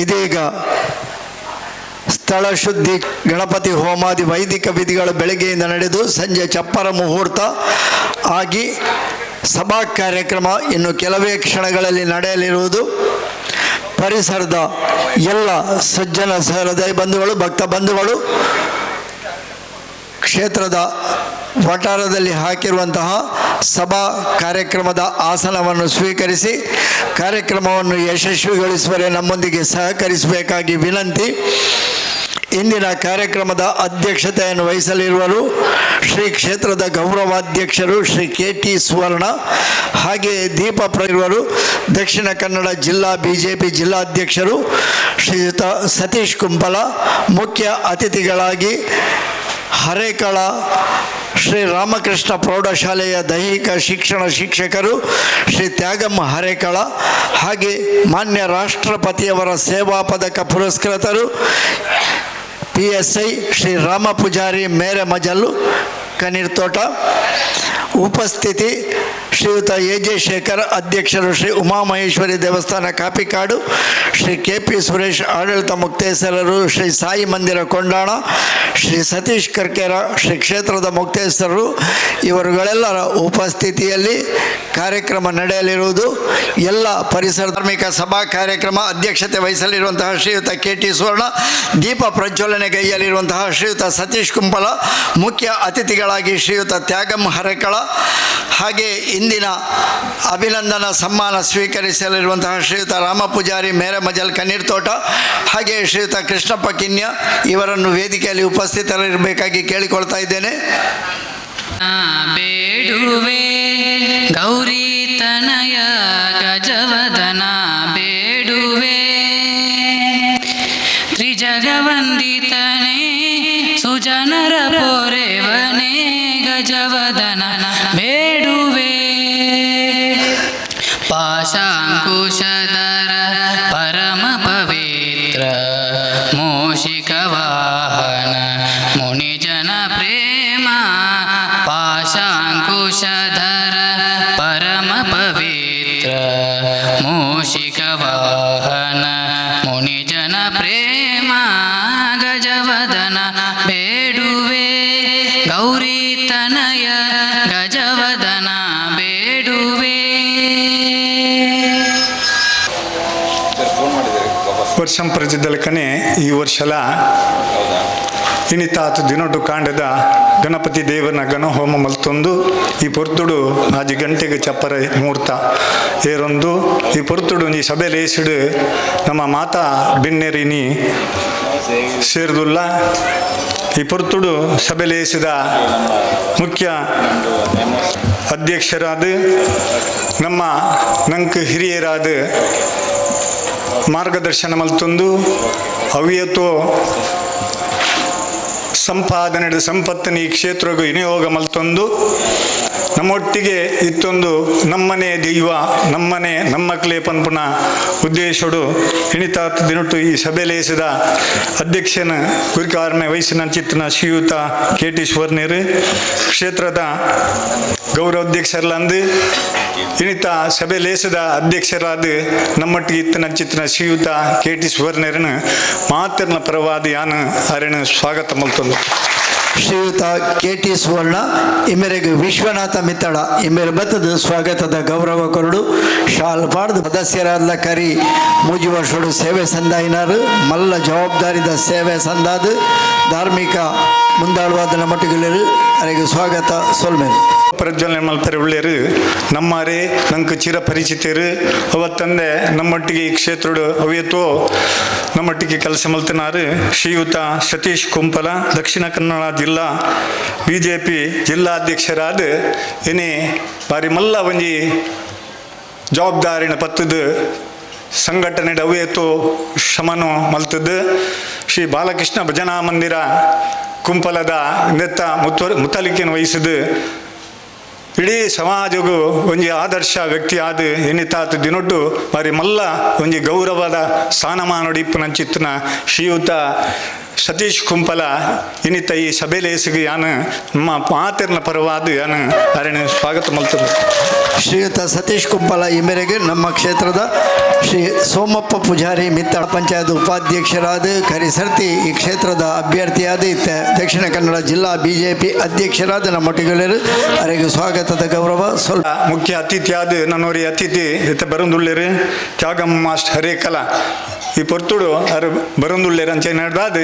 ಇದೀಗ ಸ್ಥಳ ಶುದ್ಧಿ, ಗಣಪತಿ ಹೋಮಾದಿ ವೈದಿಕ ವಿಧಿಗಳು ಬೆಳಗ್ಗೆಯಿಂದ ನಡೆದು ಸಂಜೆ ಚಪ್ಪರ ಮುಹೂರ್ತ ಆಗಿ ಸಭಾ ಕಾರ್ಯಕ್ರಮ ಇನ್ನು ಕೆಲವೇ ಕ್ಷಣಗಳಲ್ಲಿ ನಡೆಯಲಿರುವುದು. ಪರಿಸರದ ಎಲ್ಲ ಸಜ್ಜನ ಸಹೃದಯ ಬಂಧುಗಳು, ಭಕ್ತ ಬಂಧುಗಳು ಕ್ಷೇತ್ರದ ವಠಾರದಲ್ಲಿ ಹಾಕಿರುವಂತಹ ಸಭಾ ಕಾರ್ಯಕ್ರಮದ ಆಸನವನ್ನು ಸ್ವೀಕರಿಸಿ ಕಾರ್ಯಕ್ರಮವನ್ನು ಯಶಸ್ವಿಗೊಳಿಸುವರೆ ನಮ್ಮೊಂದಿಗೆ ಸಹಕರಿಸಬೇಕಾಗಿ ವಿನಂತಿ. ಇಂದಿನ ಕಾರ್ಯಕ್ರಮದ ಅಧ್ಯಕ್ಷತೆಯನ್ನು ವಹಿಸಲಿರುವರು ಶ್ರೀ ಕ್ಷೇತ್ರದ ಗೌರವಾಧ್ಯಕ್ಷರು ಶ್ರೀ ಕೆ.ಟಿ. ಸುವರ್ಣ. ಹಾಗೆಯೇ ದೀಪ ಇರುವರು ದಕ್ಷಿಣ ಕನ್ನಡ ಜಿಲ್ಲಾ ಬಿಜೆಪಿ ಜಿಲ್ಲಾಧ್ಯಕ್ಷರು ಶ್ರೀಯುತ ಸತೀಶ್ ಕುಂಪಲ. ಮುಖ್ಯ ಅತಿಥಿಗಳಾಗಿ ಹರೇಕಳ ಶ್ರೀ ರಾಮಕೃಷ್ಣ ಪ್ರೌಢಶಾಲೆಯ ದೈಹಿಕ ಶಿಕ್ಷಣ ಶಿಕ್ಷಕರು ಶ್ರೀ ತ್ಯಾಗಮ್ಮ ಹರೇಕಳ, ಹಾಗೆ ಮಾನ್ಯ ರಾಷ್ಟ್ರಪತಿಯವರ ಸೇವಾ ಪದಕ ಪುರಸ್ಕೃತರು ಪಿ.ಎಸ್.ಐ. ಶ್ರೀ ರಾಮ ಪೂಜಾರಿ ಮೇರೆ ಮಜಲ್ಲು ಕನೀರ್ತೋಟ. ಉಪಸ್ಥಿತಿ ಶ್ರೀಯುತ ಎ ಜೆ ಶೇಖರ್, ಅಧ್ಯಕ್ಷರು, ಶ್ರೀ ಉಮಾಮಹೇಶ್ವರಿ ದೇವಸ್ಥಾನ, ಕಾಪಿಕಾಡು. ಶ್ರೀ ಕೆ.ಪಿ. ಸುರೇಶ್, ಆಡಳಿತ ಮುಕ್ತೇಸರರು, ಶ್ರೀ ಸಾಯಿ ಮಂದಿರ, ಕೊಂಡಾಣ. ಶ್ರೀ ಸತೀಶ್ ಕರ್ಕೇರ, ಶ್ರೀ ಕ್ಷೇತ್ರದ ಮುಕ್ತೇಸರರು. ಇವರುಗಳೆಲ್ಲರ ಉಪಸ್ಥಿತಿಯಲ್ಲಿ ಕಾರ್ಯಕ್ರಮ ನಡೆಯಲಿರುವುದು. ಎಲ್ಲ ಪರಿಸರ ಧಾರ್ಮಿಕ ಸಭಾ ಕಾರ್ಯಕ್ರಮ ಅಧ್ಯಕ್ಷತೆ ವಹಿಸಲಿರುವಂತಹ ಶ್ರೀಯುತ ಕೆ.ಟಿ. ಸುವರ್ಣ, ದೀಪ ಪ್ರಜ್ವಲನೆಗೈಯಲಿರುವಂತಹ ಶ್ರೀಯುತ ಸತೀಶ್ ಕುಂಪಲ, ಮುಖ್ಯ ಅತಿಥಿಗಳಾಗಿ ಶ್ರೀಯುತ ತ್ಯಾಗಂ ಹರೇಕಳ, ಹಾಗೆ ಇಂದಿನ ಅಭಿನಂದನಾ ಸಮ್ಮಾನ ಸ್ವೀಕರಿಸಲಿರುವಂತಹ ಶ್ರೀಯುತ ರಾಮ ಪೂಜಾರಿ ಮೇರೆ ಮಜಲ್ ಕನ್ನೀರ್ತೋಟ, ಹಾಗೆ ಶ್ರೀಯುತ ಕೃಷ್ಣಪ್ಪ ಕಿನ್ಯ, ಇವರನ್ನು ವೇದಿಕೆಯಲ್ಲಿ ಉಪಸ್ಥಿತರಿರಬೇಕಾಗಿ ಕೇಳಿಕೊಳ್ತಾ ಇದ್ದೇನೆ. ಬೇಡುವೆ, ಗೌರಿ ತನಯ ಗಜವದನ ಬೇಡುವೆ. ತ್ರಿಜಗವಂದಿತನೇ, ಸುಜನರ ಪೊರೆವನೇ, ಗಜವದನ ಬೇಡುವೆ. ಪಾಶಾಂಕುಶಧರ ಪರಮ ಪವಿತ್ರ ಮೂಷಿಕ ವಾಹನ ಮುನಿಜನ ಪ್ರೇಮ, ಪಾಶಾಂಕುಶಧರ ಪರಮ ಪವಿತ್ರ ಮೂಷಿಕ ವಾಹನ ಮುನಿಜನ ಪ್ರೇಮ, ಗಜವದನ ಬೇಡುವೆ, ಗೌರಿ ತನಯ ಗಜವದನ ಬೇಡುವೆ. ವರ್ಷಂ ಪ್ರತಿದಲಕನೆ ಈ ವರ್ಷಲ ಇನಿತಾತು ದಿನೊಟು ಕಾಂಡದ ಗಣಪತಿ ದೇವನ ಗಣಹೋಮ ಮಲ್ತೊಂದು ಈ ಪೊರ್ತುಡು ಆಜಿ ಗಂಟೆಗೆ ಚಪ್ಪರ ಮುಹೂರ್ತ ಏರೊಂದು. ಈ ಪೊರ್ತುಡು ಈ ಸಭೆ ಲೇಸಿಡು ನಮ್ಮ ಮಾತಾ ಬಿನ್ನೆರಿನಿ ಸೇರ್ದುಲ್ಲ. ಈ ಪೊರ್ತುಡು ಸಭೆ ಲೇಸಿದ ಮುಖ್ಯ ಅಧ್ಯಕ್ಷರಾದ, ನಮ್ಮ ನಂಕ್ ಹಿರಿಯರಾದ ಮಾರ್ಗದರ್ಶನ ಮಲ್ತೊಂದು ಅವ್ಯತೋ ಸಂಪಾದನೆ ಸಂಪತ್ತನ ಈ ಕ್ಷೇತ್ರಗೂ ವಿನಿಯೋಗ ಮಲ್ತೊಂದು ನಮ್ಮೊಟ್ಟಿಗೆ ಇತ್ತೊಂದು ನಮ್ಮನೆ ದೈವ ನಮ್ಮನೆ ನಮ್ಮಕ್ಲೇ ಪನ್ಪುನ ಉದ್ದೇಶಡು ಇಣಿತಾತ್ ದಿನಟು ಈ ಸಭೆ ಲೇಸಿದ ಅಧ್ಯಕ್ಷನ ಗುರಿಕಾರ್ಮೆ ವಯಸ್ಸಿನ ಶ್ರೀಯುತ ಕೆ.ಟಿ. ಸುವರ್ಣೇರು, ಕ್ಷೇತ್ರದ ಗೌರವಾಧ್ಯಕ್ಷರ್ಲಂದು ಇನಿತ ಸಭೆ ಲೇಸದ ಅಧ್ಯಕ್ಷರಾದ ನಮ್ಮೊಟ್ಟಿಗೆ ಇತ್ತಿನ ಚಿತ್ತಿನ ಶ್ರೀಯುತ ಕೆ.ಟಿ. ಸುವರ್ಣೇರನ ಮಾತಿನ ಪರವಾದ ಯಾನ ಅರೆನ ಸ್ವಾಗತ ಮಲ್ತೊಂದು. ಶ್ರೀಯುತ ಕೆ.ಟಿ. ಸುವರ್ಣ ಇಮೆರೆಗ್ ವಿಶ್ವನಾಥ ಮಿತ್ತಡ ಇಮೆರೆ ಬತ್ತದ ಸ್ವಾಗತದ ಗೌರವ ಕೊರಡು. ಶಾಲ್ ಪಾಡ್ದು ಸದಸ್ಯರಾದ ಕರಿ 3 ವರ್ಷಡು ಸೇವೆ ಸಂದಾಯಿನಾರು. ಮಲ್ಲ ಜವಾಬ್ದಾರಿದ ಸೇವೆ ಸಂದಾದು ಧಾರ್ಮಿಕ ಮುಂದಾಳುವಾದ ಮಟ್ಟಿಗೆಲ್ಲರು ಅರೆಗೆ ಸ್ವಾಗತ ಸೊಲ್ಮೇಲೆ. ಪ್ರಜ್ವಲನೆ ಮಲ್ಪರೆ ಉಳ್ಳೇರು ನಮ್ಮಾರೆ ನಂಗೆ ಚಿರ ಪರಿಚಿತರು. ಅವತ್ತಂದೆ ನಮ್ಮೊಟ್ಟಿಗೆ ಈ ಕ್ಷೇತ್ರಡು ಅವೇತೋ ನಮ್ಮೊಟ್ಟಿಗೆ ಕೆಲಸ ಮಲ್ತನಾರು ಶ್ರೀಯುತ ಸತೀಶ್ ಕುಂಪಲ, ದಕ್ಷಿಣ ಕನ್ನಡ ಜಿಲ್ಲಾ ಬಿಜೆಪಿ ಜಿಲ್ಲಾಧ್ಯಕ್ಷರಾದ ಇನಿ ಬಾರಿ ಮಲ್ಲ ಒಂಜಿ ಜವಾಬ್ದಾರಿನ ಪತ್ತದ ಸಂಘಟನೆ ಅವೇತೋ ಶ್ರಮನು ಮಲ್ತದ್ದು ಶ್ರೀ ಬಾಲಕೃಷ್ಣ ಭಜನಾ ಮಂದಿರ ಕುಂಪಲದ ನೆತ್ತ ಮುತ್ತಲಿಕೆಯನ್ನು ವಹಿಸಿದು ಇಡೀ ಸಮಾಜಗೂ ಒಂಜಿ ಆದರ್ಶ ವ್ಯಕ್ತಿ ಆದ ಎನ್ನಿತಾತ್ ದಿನೊಟ್ಟು ಬಾರಿ ಮಲ್ಲ ಒಂಜಿ ಗೌರವದ ಸ್ಥಾನಮಾನ ಇಪ್ಪುನಂಚಿತ್ತಿನ ಶ್ರೀಯುತ ಸತೀಶ್ ಕುಂಪಲ ಇನ್ನಿತ ಈ ಸಭೆಲೇಸಿಗೆ ಯಾನು ನಮ್ಮ ಮಾತಿರ್ನ ಪರವಾದ ಯಾನು ಅರೆನ ಸ್ವಾಗತ ಮಲ್ತದೆ. ಶ್ರೀಯುತ ಸತೀಶ್ ಕುಂಪಲ ಈ ಮೇರೆಗೆ ನಮ್ಮ ಕ್ಷೇತ್ರದ ಶ್ರೀ ಸೋಮಪ್ಪ ಪೂಜಾರಿ ಮಿತ್ತಳ ಪಂಚಾಯತ್ ಉಪಾಧ್ಯಕ್ಷರಾದ ಕರಿಸರ್ತಿ ಈ ಕ್ಷೇತ್ರದ ಅಭ್ಯರ್ಥಿಯಾದ ಇತ್ತ ದಕ್ಷಿಣ ಕನ್ನಡ ಜಿಲ್ಲಾ ಬಿಜೆಪಿ ಅಧ್ಯಕ್ಷರಾದ ನಮ್ಮೊಟ್ಟಿಗೆಲ್ಲರು ಅವರಿಗೆ ಸ್ವಾಗತದ ಗೌರವ ಸ್ವಲ್ಪ. ಮುಖ್ಯ ಅತಿಥಿಯಾದ ನನ್ನೋರಿ ಅತಿಥಿ ಇತ್ತ ಬರಂದುಳ್ಳೇರು ತ್ಯಾಗಮ್ಮ ಮಾಸ್ಟರ್ ಹರೇಕಲ ಈ ಪೊರ್ತುಡು ಅರು ಬರಂದುಳ್ಳೇರು ಅಂಚೆ ನಡೆದಾದ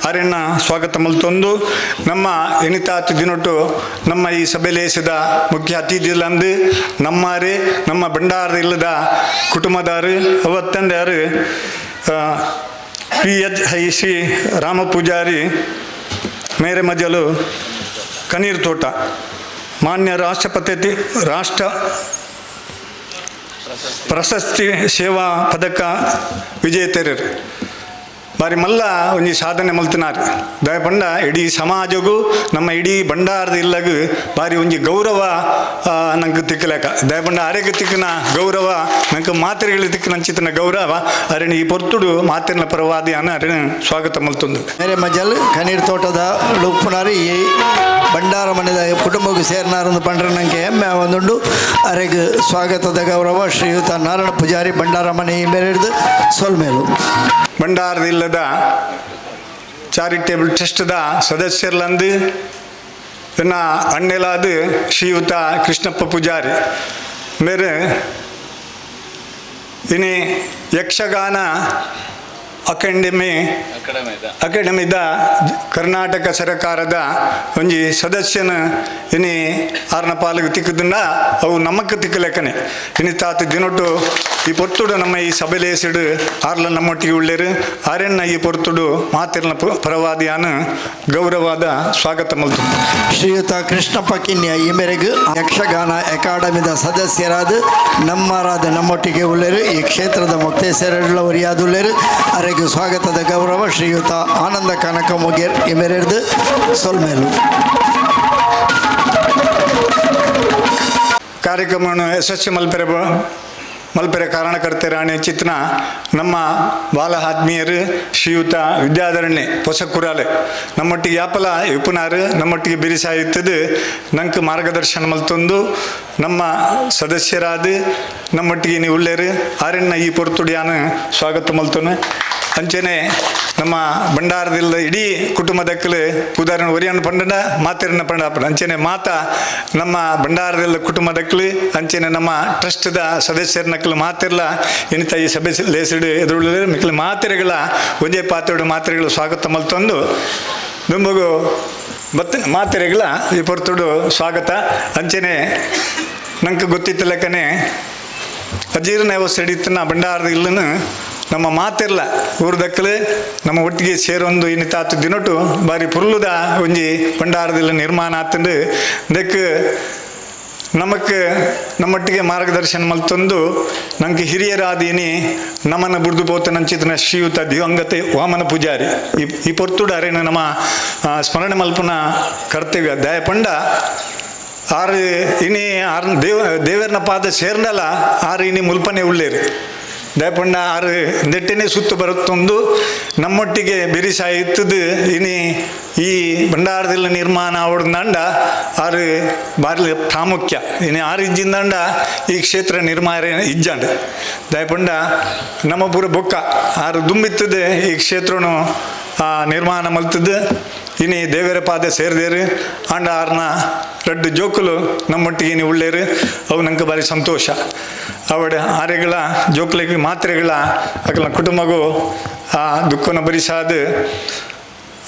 ಅರೆಣ್ಣ ಸ್ವಾಗತ ಮಲ್ತೊಂದು ನಮ್ಮ ಎನಿತಾತಿ ದಿನೊಟ್ಟು ನಮ್ಮ ಈ ಸಭೆಲೇಸಿದ ಮುಖ್ಯ ಅತಿಥಿಲಂದು ನಮ್ಮಾರೆ ನಮ್ಮ ಭಂಡಾರ ಇಲ್ಲದ ಕುಟುಂಬದಾರು ಅವತ್ತಂದೆ ಯಾರು P H I Shri Rama Poojary ಮೇರೆ ಮಜಲು ಕನೀರ್ ತೋಟ ಮಾನ್ಯ ರಾಷ್ಟ್ರಪತಿ ರಾಷ್ಟ್ರ ಪ್ರಶಸ್ತಿ ಸೇವಾ ಪದಕ ವಿಜೇತರು ಬಾರಿ ಮಲ್ಲ ಒಂಜಿ ಸಾಧನೆ ಮಲ್ತಿನಾರ್. ದಯ ಪಂಡ ಇಡೀ ಸಮಾಜಗೂ ನಮ್ಮ ಇಡೀ ಭಂಡಾರದ ಇಲ್ಲಗು ಬಾರಿ ಒಂಜಿ ಗೌರವ ನಂಗೆ ತಿಕ್ಕಲೇಕ. ದಯಪಂಡ ಅರೆಗೆ ತಿಕ್ಕಿನ ಗೌರವ ನಂಗೆ ಮಾತ್ರೆಗಳು ತಿಕ್ಕಿನ ಅಂಚಿತನ ಗೌರವ ಅರೆನ ಈ ಪೊರ್ತುಡು ಮಾತಿನ ಪರವಾದಿ ಅನ್ನ ಅರೆನ ಸ್ವಾಗತ ಮಲ್ತೊಂದು. ಮೇರೆ ಮಜಲ್ ಕನೀರ್ ತೋಟದ ಉಪ್ಪುನಾರು ಈ ಭಂಡಾರ ಮನೆದ ಕುಟುಂಬಕ್ಕೆ ಸೇರಿನಾರಂದು ಪಂಡ್ರೆ ನಂಗೆ ಹೆಮ್ಮೆ ಒಂದುಂಡು. ಅರೆಗೆ ಸ್ವಾಗತದ ಗೌರವ ಶ್ರೀಯುತ ನಾರಾಯಣ ಪೂಜಾರಿ ಭಂಡಾರ ಮನೆ ಈ ಮೇರೆ ಹಿಡಿದು ಸೊಲ್ಮೇಲು. ಭಂಡಾರದ ಇಲ್ಲದ ಚಾರಿಟೇಬಲ್ ಟ್ರಸ್ಟ್ದ ಸದಸ್ಯರ್ಲಂದು ಇನ್ನು ಅಣ್ಣೆಲಾದ ಶ್ರೀಯುತ ಕೃಷ್ಣಪ್ಪ ಪೂಜಾರಿ ಮೇರೆ ಇನಿ ಯಕ್ಷಗಾನ ಅಕಾಡೆಮಿದ ಕರ್ನಾಟಕ ಸರ್ಕಾರದ ಒಂಜಿ ಸದಸ್ಯನ ಇನಿ ಆರ್ನ ಪಾಲಿಗೆ ತಿಕ್ಕದನ್ನ ಅವು ನಮಕ್ ತಿಕ್ಕಲೆಕ್ಕನೆ. ಇನಿ ತಾತ ದಿನೊಟ್ಟು ಈ ಪೊರ್ತುಡು ನಮ್ಮ ಈ ಸಭೆಲೇಸಿಡು ಆರ್ಲ ನಮ್ಮೊಟ್ಟಿಗೆ ಉಳ್ಳೇರು ಆರೆಣ್ಣ ಈ ಪೊರ್ತುಡು ಮಾತಿರ್ನ ಪರವಾದಿಯಾನ ಗೌರವಾದ ಸ್ವಾಗತ ಮಲ್ತು. ಶ್ರೀಯುತ ಕೃಷ್ಣಪ್ಪ ಕಿನ್ಯ ಈ ಮೇರೆಗೆ ಯಕ್ಷಗಾನ ಅಕಾಡೆಮಿದ ಸದಸ್ಯರಾದ ನಮ್ಮರಾದ ನಮ್ಮೊಟ್ಟಿಗೆ ಉಳ್ಳೇರು ಈ ಕ್ಷೇತ್ರದ ಮೊಕ್ತೇಸರವರಿಯಾದುಳ್ಳೇರು ಅರೆಗೆ ಸ್ವಾಗತದ ಗೌರವ ಶ್ರೀಯುತ ಆನಂದ ಕನಕ ಮೊಗೇರ್ ಈ ಮೇರೆಡ್ದು ಸೊಲ್ಮೇಲು. ಕಾರ್ಯಕ್ರಮವನ್ನು ಯಶಸ್ವಿ ಮಲ್ಪೆರೆ ಮಲ್ಪೆರೆ ಕಾರಣಕರ್ತರಾಣಿ ಚಿತ್ನ ನಮ್ಮ ಬಾಲ ಆತ್ಮೀಯರು ಶ್ರೀಯುತ ವಿದ್ಯಾಧರಣ್ಯ ಹೊಸಕುರಾಲೆ ನಮ್ಮೊಟ್ಟಿಗೆ ಯಾಪಲ ಇಪ್ಪುನಾರು ನಮ್ಮೊಟ್ಟಿಗೆ ಬಿರಿಸಾಯುತ್ತದೆ ನಂಗೆ ಮಾರ್ಗದರ್ಶನ ಮಲ್ತೊಂದು ನಮ್ಮ ಸದಸ್ಯರಾದ ನಮ್ಮೊಟ್ಟಿಗೆ ನೀವು ಉಳ್ಳೇರು ಆರಣ್ಣ ಈ ಪೊರ್ತುಡಿಯಾನ ಸ್ವಾಗತ ಮಲ್ತೊನು. ಅಂಚೆನೆ ನಮ್ಮ ಭಂಡಾರದಿಲ್ಲ ಇಡೀ ಕುಟುಂಬದಕ್ಕಲು ಪುದಾರನ ಒರಿಯನ್ ಪಂಡನ ಮಾತಿರನ ಪಂಡ ಅಂಚೆನೆ ಮಾತಾ ನಮ್ಮ ಭಂಡಾರದಿಲ್ಲ ಕುಟುಂಬದಕ್ಕಲು ಅಂಚೆನೆ ನಮ್ಮ ಟ್ರಸ್ಟ್ದ ಸದಸ್ಯರನಕ್ಕಲು ಮಾತಿರ್ಲ ಇನಿತ ಈ ಸಭೆ ಲೇಸಿಡು ಎದುರುಳ್ಳ ಮಿಕ್ಕಲು ಮಾತಿರೆಗಳ ಒಂದೇ ಪಾತ್ರೆಡು ಮಾತ್ರೆಗಳು ಸ್ವಾಗತ ಮಲ್ತೊಂದು ದುಂಬಗು ಬತ್ತ ಮಾತಿರೆಗಳ ಈ ಪೊರ್ತುಡು ಸ್ವಾಗತ. ಅಂಚೆನೆ ನಂಗೆ ಗೊತ್ತಿತ್ತು ಲೆಕ್ಕನೆ ಅಜೀರ್ಣ ವ್ಯವಸ್ಥೆ ಹಿಡಿತನ ಭಂಡಾರದ ಇಲ್ಲನು ನಮ್ಮ ಮಾತಿರ್ಲ ಊರ್ದಕ್ಕಲು ನಮ್ಮ ಒಟ್ಟಿಗೆ ಸೇರೊಂದು ಇನ್ನಿತಾತು ದಿನೊಟ್ಟು ಬಾರಿ ಪುಲ್ಲುದ ಒಂಜಿ ಭಂಡಾರದಿಲ್ಲ ನಿರ್ಮಾಣ ಆತಂದು ಇದಕ್ಕೆ ನಮಕ್ ನಮ್ಮೊಟ್ಟಿಗೆ ಮಾರ್ಗದರ್ಶನ ಮಲ್ತೊಂದು ನಂಗೆ ಹಿರಿಯರಾದೀನಿ ನಮ್ಮನ್ನ ಬುಡ್ದು ಪೋತ ನಂಚಿತನ ಶ್ರೀಯುತ ದಿವಂಗತ ವಾಮನ ಪೂಜಾರಿ ಈ ಈ ಪೊರ್ತುಡು ಅರೇನ ನಮ್ಮ ಸ್ಮರಣೆ ಮಲ್ಪನ ಕರ್ತವ್ಯ. ದಯಪಂಡ ಆರು ಇನಿ ಆರ್ ದೇವರನ ಪಾದ ಸೇರ್ನಲ್ಲ ಆರು ಇನಿ ಮುಲ್ಪನೆ ಉಳ್ಳೇರು. ದಯಪಂಡ ಆರು ನೆಟ್ಟನೆ ಸುತ್ತು ಬರುತ್ತೊಂದು ನಮ್ಮೊಟ್ಟಿಗೆ ಬಿರಿಸಾಯಿತ್ತದು ಇನಿ ಈ ಭಂಡಾರದಲ್ಲಿ ನಿರ್ಮಾಣ ಅವಡ್ದಂಡ ಆರು ಬಾರ್ಲಿ ಪ್ರಾಮುಖ್ಯ ಇನಿ ಆರು ಇಜ್ಜಿಂದಂಡ ಈ ಕ್ಷೇತ್ರ ನಿರ್ಮಾಣ ಇಜ್ಜಾಂಡ್. ದಯಪಂಡ ನಮ್ಮ ಪೂರ ಬೊಕ್ಕ ಆರು ದುಂಬಿತ್ತದೆ ಈ ಕ್ಷೇತ್ರನು ನಿರ್ಮಾಣ ಮಲ್ತದ್ದು ಇನಿ ದೇವರ ಪಾದ ಸೇರಿದೇರು ಆಂಡ ಆರ್ನ ರಡ್ಡು ಜೋಕುಲು ನಮ್ಮೊಟ್ಟಿಗೆ ಇನಿ ಉಳ್ಳೇರು ಅವು ನಂಗೆ ಭಾರಿ ಸಂತೋಷ. ಅವಡ ಆರೆಗಳ ಜೋಕುಲಿಗೆ ಮಾತ್ರೆಗಳ ಅಕಲ ಕುಟುಂಬಗೂ ಆ ದುಃಖನ ಭರಿಸಾದ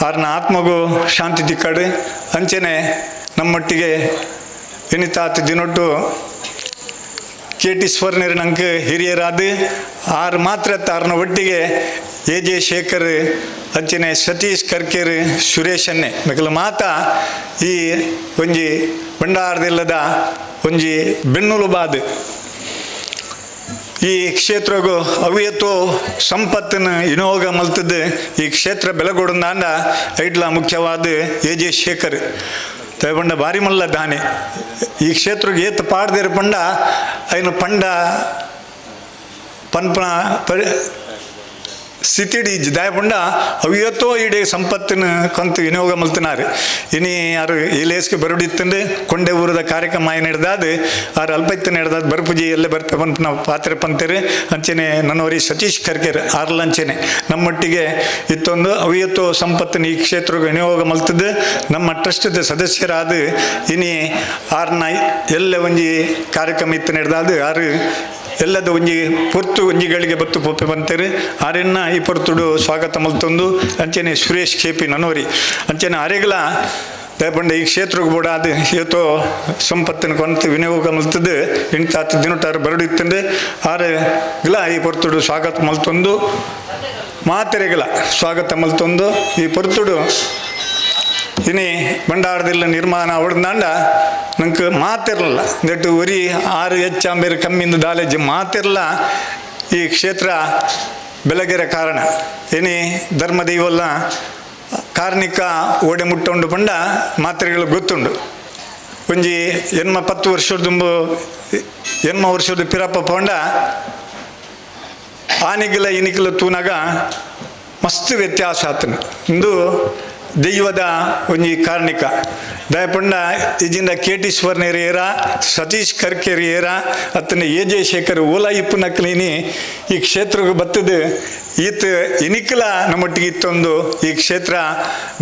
ಆರ್ನ ಆತ್ಮಗೂ ಶಾಂತಿ ತಿಕ್ಕಡು. ಅಂಚೆನೆ ನಮ್ಮೊಟ್ಟಿಗೆ ಎನಿತಾತ ದಿನೊಟ್ಟು ಕೆ ಟಿ ಸ್ವರ್ಣರು ನಂಗೆ ಹಿರಿಯರಾದ ಆರು ಮಾತ್ರ ಆರ್ನ ಒಟ್ಟಿಗೆ ಎ ಜೆ ಶೇಖರ್ ಅಂಚನೆ ಸತೀಶ್ ಕರ್ಕೇರ್ ಸುರೇಶನ್ನೇ ಮೆಕಲ ಮಾತ ಈ ಒಂಜಿ ಭಂಡಾರದಿಲ್ಲದ ಒಂಜಿ ಬೆನ್ನುಲುಬಾದ್ ಈ ಕ್ಷೇತ್ರಗು ಅವಿಯತ್ತೋ ಸಂಪತ್ತನ್ನು ವಿನಿಯೋಗ ಮಲ್ತದ್ದು ಈ ಕ್ಷೇತ್ರ ಬೆಲಗೊಡುಂದಾಂಡ ಐಡ್ಲ ಮುಖ್ಯವಾದ ಎ ಜೆ ಶೇಖರ್ ತೇಪಂಡ ಬಾರಿ ಮಲ್ಲ ದಾನಿ ಈ ಕ್ಷೇತ್ರಕ್ಕೆ ಏತ್ ಪಾಡ್ದಿರ ಪಂಡ ಐನು ಪಂಡ ಪನ್ಪನ ಪರಿ ಸ್ಥಿತಿಡ್ ಇಜ್ಜಿ ದಾಯಪುಂಡ ಅವಿಯತ್ತೋ ಇಡೀ ಸಂಪತ್ತಿನ ಕಂತು ವಿನಿಯೋಗ ಮಲ್ತಿನಾರು. ಇನಿ ಆರು ಈ ಲೇಸ್ಗೆ ಬರುಡಿತ್ತಂದು ಕೊಂಡೆ ಊರದ ಕಾರ್ಯಕ್ರಮ ಆಯ್ನ ಹಿಡ್ದಾದ್ ಆರು ಅಲ್ಪೈತ್ತನ ಹಿಡ್ದಾದ್ ಬರ್ಪುಜಿ ಎಲ್ಲೇ ಬರ್ಪೆ ಪನ್ಪಿನ ಪಾತ್ರೆ ಪಂತೇರು. ಅಂಚೆನೆ ನನ್ನವರಿ ಸತೀಶ್ ಖರ್ಗೆರ್ ಆರ್ಲಂಚೆನೆ ನಮ್ಮೊಟ್ಟಿಗೆ ಇತ್ತೊಂದು ಅವಿಯತ್ತೋ ಸಂಪತ್ತಿನ ಈ ಕ್ಷೇತ್ರಕ್ಕೆ ವಿನಿಯೋಗ ಮಲ್ತದ್ದು ನಮ್ಮ ಟ್ರಸ್ಟ್ದ ಸದಸ್ಯರಾದ ಇನಿ ಆರ್ನ ಎಲ್ಲ ಒಂಜಿ ಕಾರ್ಯಕ್ರಮ ಇತ್ತು ಹಿಡ್ದಾದ್ ಆರು ಎಲ್ಲದ ಒಂಜಿ ಪೊರ್ತು ಒಂಜಿಗಳಿಗೆ ಬತ್ತು ಪೊಪ್ಪೆ ಬಂತೇರು ಆರೆನ್ನ ಈ ಪೊರ್ತುಡು ಸ್ವಾಗತ ಮಲ್ತೊಂದು. ಅಂಚೆನೆ ಸುರೇಶ್ ಕೆಪಿ ನನೋರಿ ಅಂಚೆನೆ ಅರೆಗಳ ದಯಪಂಡ ಈ ಕ್ಷೇತ್ರಕ್ಕೆ ಬೋಡ ಅದು ಏತೋ ಸಂಪತ್ತಿನ ಕೊಂತ ವಿನಿಯೋಗ ಮಲ್ತದ್ದು ಇಂತಾತ್ ದಿನಟಾರು ಬರಡು ಇತ್ತಂದು ಆರೆಗಳ ಈ ಪೊರ್ತುಡು ಸ್ವಾಗತ ಮಲ್ತೊಂದು ಮಾತೆರೆಗಳ ಸ್ವಾಗತ ಮಲ್ತೊಂದು. ಈ ಪೊರ್ತುಡು ಇನಿ ಬಂಡಾರದಿಲ್ಲ ನಿರ್ಮಾಣ ಅವಡ್ದಾಂಡ ನಂಗೆ ಮಾತಿರಲಿಲ್ಲ ನೆಟ್ಟು ಒರಿ ಆರು ಹೆಚ್ಚಾಂಬೇರು ಕಮ್ಮಿಂದ ದಾಲೇಜಿ ಮಾತಿರಲ್ಲ ಈ ಕ್ಷೇತ್ರ ಬೆಳಗೆರೆ ಕಾರಣ. ಇನಿ ಧರ್ಮದೈವಲ್ಲ ಕಾರ್ಣಿಕ ಓಡೆ ಮುಟ್ಟುಂಡು ಪಂಡ ಮಾತ್ರೆಗಳು ಗೊತ್ತುಂಡು. ಒಂಜಿ ಎನ್ಮ 10 ವರ್ಷದ ಎನ್ಮ ವರ್ಷದ ಪಿರಪ್ಪ ಪಂಡ ಆನಿಗಿಲ ಇನಿಗಿಲ ತೂನಾಗ ಮಸ್ತ್ ವ್ಯತ್ಯಾಸ ಆತನು. ಇಂದು ದೈವದ ಒಂಜಿ ಕಾರ್ಣಿಕ ದಯಪಂಡ ಇಜಿಂದ ಕೆ ಟಿ ಸುವರ್ಣೇರಿಯರ ಸತೀಶ್ ಕರ್ಕೆರಿಯರ ಅತ್ತನ ಎ ಜೆ ಶೇಖರ್ ಓಲಾ ಇಪ್ಪುನಕ್ಲಿನಿ ಈ ಕ್ಷೇತ್ರಕ್ಕೆ ಬತ್ತದು ಈತ ಇನಿಕಲ ನಮ್ಮೊಟ್ಟಿಗೆ ಇತ್ತೊಂದು ಈ ಕ್ಷೇತ್ರ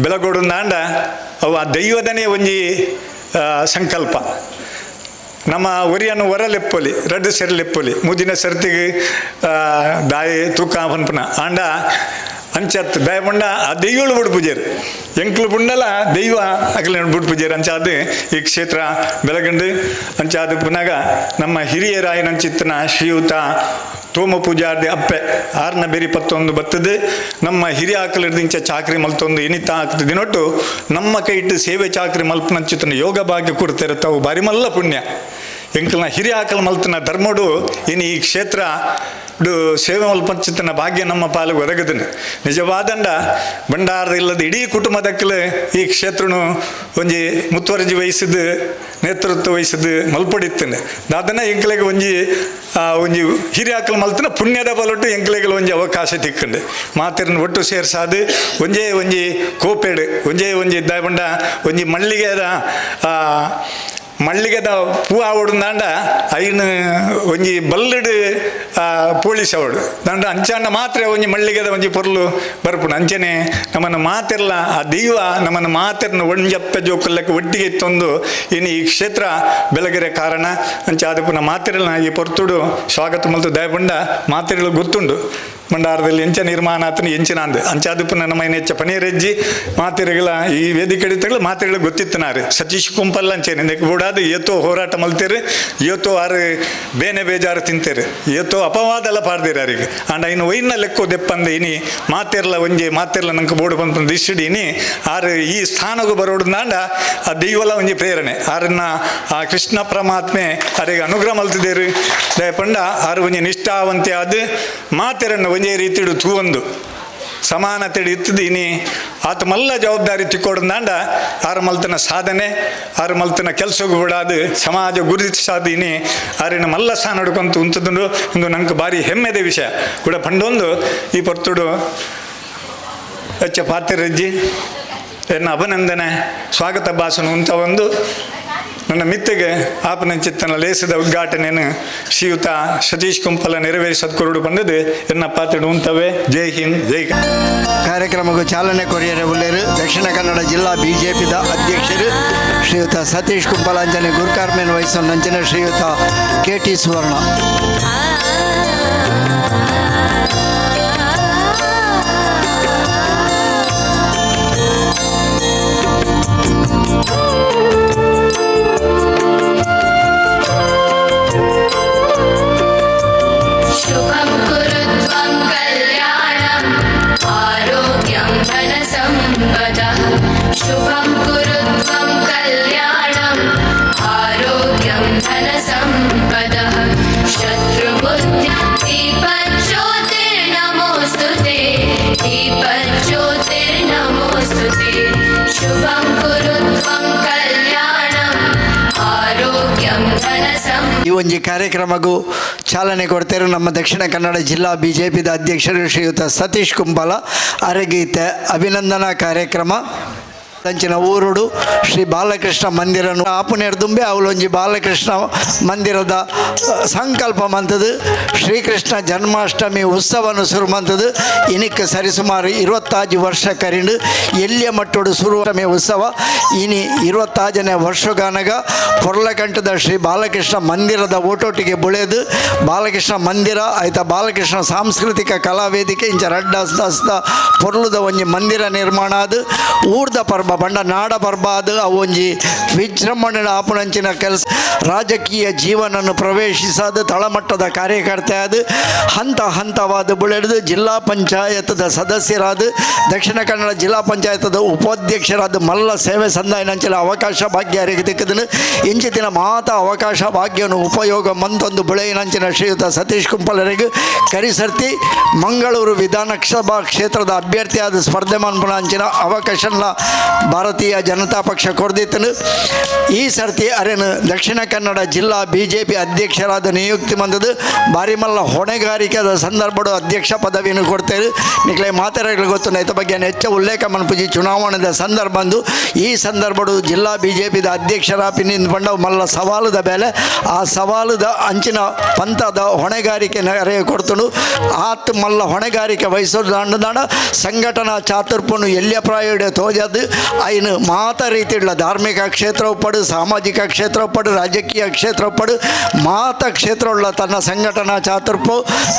ಬೆಳಗೋಡು ನಾಂಡ ಅವು ಆ ದೈವದನೇ ಒಂಜಿ ಸಂಕಲ್ಪ. ನಮ್ಮ ಒರಿಯನ್ನು ಹೊರಲೆಪ್ಪೊಲಿ ರಡ್ಡು ಸೆರ್ಲೆಪ್ಪೊಲಿ ಮುದಿನ ಸರ್ತಿಗೆ ದಾಯಿ ತೂಕ ಪನ್ಪುನ ಆಂಡ ಅಂಚತ್ ದಯಪಂಡ ಆ ದೈವಳು ಬುಡ್ ಪೂಜೆರು ಎಂಕ್ಲು ಪುಂಡಲ ದೈವ ಅಗಲ ಬುಡ್ ಪೂಜೆರು ಅಂಚಾದ ಈ ಕ್ಷೇತ್ರ ಬೆಳಗಂಡು ಅಂಚಾದ ಪುನಗ ನಮ್ಮ ಹಿರಿಯರಾಯನಂಚಿತ್ತನ ಶ್ರೀಯುತ ತೋಮ ಪೂಜಾರ್ದಿ ಅಪ್ಪೆ ಆರ್ನ ಬೆರಿ ಪತ್ತೊಂದು ಬತ್ತದು ನಮ್ಮ ಹಿರಿಯ ಆಕಲಿರ್ದಿಂಚ ಚಾಕ್ರಿ ಮಲ್ತೊಂದು ಇನಿತ ಆಗ್ತದೆ ದಿನೊಟ್ಟು ನಮ್ಮ ಕೈಟ್ಟು ಸೇವೆ ಚಾಕ್ರಿ ಮಲ್ಪನಂಚಿತನ ಯೋಗ ಭಾಗ್ಯ ಕೊಡ್ತಾರೆ ತಾವು ಬಾರಿ ಮಲ್ಲ ಪುಣ್ಯ. ಎಂಕಲ್ನ ಹಿರಿಯ ಆಕಲ್ ಮಲ್ತನ ಧರ್ಮಡು ಇನಿ ಈ ಕ್ಷೇತ್ರ ಸೇವೆ ಮಲ್ಪಂಚಿತನ ಭಾಗ್ಯ ನಮ್ಮ ಪಾಲಿಗೆ ಒದಗದನು. ನಿಜವಾದಂಡ ಭಂಡಾರದ ಇಲ್ಲದ ಇಡೀ ಕುಟುಂಬದಕ್ಕಲು ಈ ಕ್ಷೇತ್ರನು ಒಂಜಿ ಮುತುವರ್ಜಿ ವಹಿಸಿದ್ದು ನೇತೃತ್ವ ವಹಿಸಿದ್ದು ಮಲ್ಪಡಿತ್ತನೆ ದಾದನ ಎಂಕ್ಲೆಗೆ ಒಂಜಿ ಒಂಜಿ ಹಿರಿಯ ಆಕಲ್ ಮಲ್ತನ ಪುಣ್ಯದ ಬಲೊಟ್ಟು ಎಂಕ್ಲೆಗೆ ಒಂಜಿ ಅವಕಾಶ ತಿಕ್ಕಂಡು ಮಾತಿರನ್ ಒಟ್ಟು ಸೇರ್ಸಾದು ಒಂಜೇ ಒಂಜಿ ಕೋಪೇಡು ಒಂಜೇ ಒಂಜಿ ದಾಯಪಂಡ ಒಂಜಿ ಮಳ್ಳಿಗೆದ ಮಳ್ಳಿಗೆದ ಪೂ ಆವಡು ಐನು ಒಂಜಿ ಬಲ್ಲಡು ಪೋಳಿಸ್ ಅವಡು ದಾಂಡ ಅಂಚಾಂಡ ಮಾತ್ರ ಒಂಜಿ ಮಳ್ಳಿಗೆದ ಒಂಜಿ ಪೊರ್ಲು ಬರ್ಪುಂಡು. ಅಂಚನೆ ನಮ್ಮನ್ನು ಮಾತಿರ್ಲ ಆ ದೈವ ನಮ್ಮನ್ನು ಮಾತಿರ್ನ ಒಂಜಪ್ಪ ಜೋಕುಲ್ಲಕ್ಕೆ ಒಟ್ಟಿಗೆ ಇತ್ತೊಂದು ಇನ್ನು ಈ ಕ್ಷೇತ್ರ ಬೆಳಗೆರೆ ಕಾರಣ. ಅಂಚೆ ಆದ ಮಾತಿರಲ್ಲ ಈ ಪೊರ್ತುಡು ಸ್ವಾಗತ ಮಲ್ತು ದಯಪಂಡ ಮಾತಿರಲು ಗೊತ್ತುಂಡು ಭಂಡಾರದಲ್ಲಿ ಎಂಚ ನಿರ್ಮಾಣ ಆತನ ಎಂಚಿನ ಅಂದ್ ಅಂಚಾದುಪ್ಪು ನಮ್ಮ ಹೆಚ್ಚ ಪನೀರೆಜ್ಜಿ ಮಾತಿರಗಳ ಈ ವೇದಿಕೆ ತಗಲು ಮಾತಿರಗಳು ಗೊತ್ತಿತ್ತನಾರು ಸತೀಶ್ ಕುಂಪಲ್ ಅಂಚೇನೆ ಬೋಡಾದು ಏತೋ ಹೋರಾಟ ಮಲ್ತೇರು ಏತೋ ಆರು ಬೇನೆ ಬೇಜಾರು ತಿಂತೇರು ಏತೋ ಅಪವಾದೆಲ್ಲ ಪಾಡ್ದಿರ ಅವರಿಗೆ ಅಂಡ ಇನ್ನು ಒಯ್ನ ಲೆಕ್ಕೋ ದೆಪ್ಪಂದ ಇನಿ ಮಾತಿರ್ಲ ಒಂಜಿ ಮಾತಿರ್ಲ ನಂಗೆ ಬೋಡು ಬಂತ ದಿಶಿಡಿ ಇನಿ ಆರು ಈ ಸ್ಥಾನಗೂ ಬರೋಡ್ದಾಂಡ ಆ ದೈವಲ ಒಂಜಿ ಪ್ರೇರಣೆ ಆರನ್ನ ಆ ಕೃಷ್ಣ ಪರಮಾತ್ಮೆ ಅವರಿಗೆ ಅನುಗ್ರಹ ಮಲ್ತಿದ್ದೇರು ದಯಪಂಡ ಆರು ಒಂಜಿ ನಿಷ್ಠಾವಂತೆ ಆದ ಮಾತಿರನ್ನು ಒಂಜೇ ರೀತಿಡು ತೂವೊಂದು ಸಮಾನತೆ ಇತ್ತದು ಇನಿ ಆತ ಮಲ್ಲ ಜವಾಬ್ದಾರಿ ತಿಕ್ಕೊಡ್ದಾಂಡ ಆರು ಮಲ್ತನ ಸಾಧನೆ ಆರು ಮಲ್ತನ ಕೆಲಸಗೂ ಬಿಡಾದು ಸಮಾಜ ಗುರುತಿಸಾದ ಇನಿ ಆರಿನ ಮಲ್ಲ ಸ್ಥಾನ ಹಿಡ್ಕೊಂತ ಉಂತದುಂಡು ಇಂದು ನಂಗೆ ಭಾರಿ ಹೆಮ್ಮೆದ ವಿಷಯ ಕೂಡ ಪಂಡೊಂದು ಈ ಪೊರ್ತುಡು ಅಚ್ಚ ಪಾತಿರಜ್ಜಿ ಎನ್ನ ಅಭಿನಂದನೆ ಸ್ವಾಗತ ಭಾಷಣ ಉಂತ ಒಂದು ನನ್ನ ಮಿತ್ತಿಗೆ ಆಪನ ಚಿತ್ತನ ಲೇಸದ ಉದ್ಘಾಟನೆಯನ್ನು ಶ್ರೀಯುತ ಸತೀಶ್ ಕುಂಪಲ ನೆರವೇರಿಸದ್ ಕೊರಡು ಬಂದದ್ದು ಎನ್ನ ಪಾತ್ರೆ ಉಂತವೆ. ಜೈ ಹಿಂದ್, ಜೈ. ಕಾರ್ಯಕ್ರಮಕ್ಕೆ ಚಾಲನೆ ಕೊರಿಯರೆ ಉಲ್ಲೇರು ದಕ್ಷಿಣ ಕನ್ನಡ ಜಿಲ್ಲಾ ಬಿಜೆಪಿದ ಅಧ್ಯಕ್ಷರು ಶ್ರೀಯುತ ಸತೀಶ್ ಕುಂಪಲ ಅಂಜನೆ ಗುರುಕಾರ್ಮೇನ್ ವಹಿಸೊಂದಂಚನೆ ಶ್ರೀಯುತ ಕೆ ಟಿ ಸುವರ್ಣ. शुभं कुरुत्वं कल्याणम् आरोग्यं धनसम्पदः शुभं कुरुत्वं कल्याणम् आरोग्यं धनसम्पदः शत्रु ಒಂಜಿ ಕಾರ್ಯಕ್ರಮಗೂ ಚಾಲನೆ ಕೊಡ್ತಾರೆ ನಮ್ಮ ದಕ್ಷಿಣ ಕನ್ನಡ ಜಿಲ್ಲಾ ಬಿಜೆಪಿದ ಅಧ್ಯಕ್ಷರು ಶ್ರೀಯುತ ಸತೀಶ್ ಕುಂಬಾಲ ಅರಗೀತೆ ಅಭಿನಂದನಾ ಕಾರ್ಯಕ್ರಮ. ಅಂಚಿನ ಊರುಡು ಶ್ರೀ ಬಾಲಕೃಷ್ಣ ಮಂದಿರನು ಆಪುನೆರ್ದುಂಬೆ ಅವಲೊಂಜಿ ಬಾಲಕೃಷ್ಣ ಮಂದಿರದ ಸಂಕಲ್ಪ ಮಂತದು ಶ್ರೀಕೃಷ್ಣ ಜನ್ಮಾಷ್ಟಮಿ ಉತ್ಸವನು ಶುರು ಮಂತದು. ಇನಿಕ್ ಸರಿಸುಮಾರು 25 ವರ್ಷ ಕರಿಂಡು ಎಲ್ಲಿಯ ಮಟ್ಟೋಡು ಶುರು ಉತ್ಸವ. ಇನಿ 25ನೇ ವರ್ಷಗಾನಗ ಪೊರ್ಲಕಂಠದ ಶ್ರೀ ಬಾಲಕೃಷ್ಣ ಮಂದಿರದ ಓಟೋಟಿಗೆ ಬುಳೆದು ಬಾಲಕೃಷ್ಣ ಮಂದಿರ ಆಯ್ತಾ ಬಾಲಕೃಷ್ಣ ಸಾಂಸ್ಕೃತಿಕ ಕಲಾವೇದಿಕೆ ಇಂಚ ರಡ್ಡ ಹಸ್ತ ಪೊರ್ಲುದ ಒಂಜಿ ಮಂದಿರ ನಿರ್ಮಾಣ ಅದು ಊರ್ದ ಪರ್ಬ ಬಂಡ ನಾಡ ಪರ್ಬ ಅದು ಅವು ಒಂಜಿ ವಿಜೃಂಭಣೆ ಆಪುನಂಚಿನ ಕೆಲಸ. ರಾಜಕೀಯ ಜೀವನನ್ನು ಪ್ರವೇಶಿಸದು ತಳಮಟ್ಟದ ಕಾರ್ಯಕರ್ತೆ ಅದು ಹಂತ ಹಂತವಾದ ಬುಳೆದು ಜಿಲ್ಲಾ ಪಂಚಾಯತ್ದ ಸದಸ್ಯರಾದ ದಕ್ಷಿಣ ಕನ್ನಡ ಜಿಲ್ಲಾ ಪಂಚಾಯತ್ದ ಉಪಾಧ್ಯಕ್ಷರಾದ ಮಲ್ಲ ಸೇವೆ ಸಂದಾಯನಂಚಿನ ಅವಕಾಶ ಭಾಗ್ಯ ತಿಕ್ಕದನು. ಇಂಚಿತಿನ ಮಾತ ಅವಕಾಶ ಭಾಗ್ಯನು ಉಪಯೋಗ ಮಂತೊಂದು ಬುಳೆಯಿನಂಚಿನ ಶ್ರೀಯುತ ಸತೀಶ್ ಕುಂಪಲರಿಗೆ ಕರಿಸರ್ತಿ ಮಂಗಳೂರು ವಿಧಾನಸಭಾ ಕ್ಷೇತ್ರದ ಅಭ್ಯರ್ಥಿಯಾದ ಸ್ಪರ್ಧೆ ಮನ್ಪುನಂಚಿನ ಅವಕಾಶನ ಭಾರತೀಯ ಜನತಾ ಪಕ್ಷ ಕೊರ್ದಿತ್ತನು. ಈ ಸರ್ತಿ ಅರೆನು ದಕ್ಷಿಣ ಕನ್ನಡ ಜಿಲ್ಲಾ ಬಿಜೆಪಿ ಅಧ್ಯಕ್ಷರಾದ ನಿಯುಕ್ತಿ ಬಂದದ್ದು ಬಾರಿಮಲ್ಲ ಹೊಣೆಗಾರಿಕೆದ ಸಂದರ್ಭಡು ಅಧ್ಯಕ್ಷ ಪದವಿಯನ್ನು ಕೊಡ್ತೇವೆ. ನಿಕ್ಲೆ ಮಾತಾಡಲು ಗೊತ್ತು, ನೈತ ಬಗ್ಗೆ ಹೆಚ್ಚು ಉಲ್ಲೇಖ ಮನ್ಪುಜಿ. ಚುನಾವಣೆದ ಸಂದರ್ಭ ಬಂದು ಈ ಸಂದರ್ಭಡು ಜಿಲ್ಲಾ ಬಿಜೆಪಿದ ಅಧ್ಯಕ್ಷರ ಪಿನ್ನಿಂದ ಬಂಡ ಮಲ್ಲ ಸವಾಲುದ ಮೇಲೆ ಆ ಸವಾಲುದ ಅಂಚಿನ ಪಂಥದ ಹೊಣೆಗಾರಿಕೆ ಅರೆ ಕೊಡ್ತನು. ಆತ್ ಮಲ್ಲ ಹೊಣೆಗಾರಿಕೆ ವಹಿಸೋದು ದಾಂಡ ಸಂಘಟನಾ ಚಾತುರ್ಪನು ಎಲ್ಲಿಯ ಪ್ರಾಯೋಡೆ ತೋಜದು ಐನು ಮಾತ ರೀತಿയുള്ള ಧಾರ್ಮಿಕ ಕ್ಷೇತ್ರ ಒಪ್ಪಡು, ಸಾಮಾಜಿಕ ಕ್ಷೇತ್ರ ಒಪ್ಪಡು, ರಾಜಕೀಯ ಕ್ಷೇತ್ರ ಒಪ್ಪಡು, ಮಾತ ಕ್ಷೇತ್ರವುಳ್ಳ ತನ್ನ ಸಂಘಟನಾ ಚಾತುರ್ಪು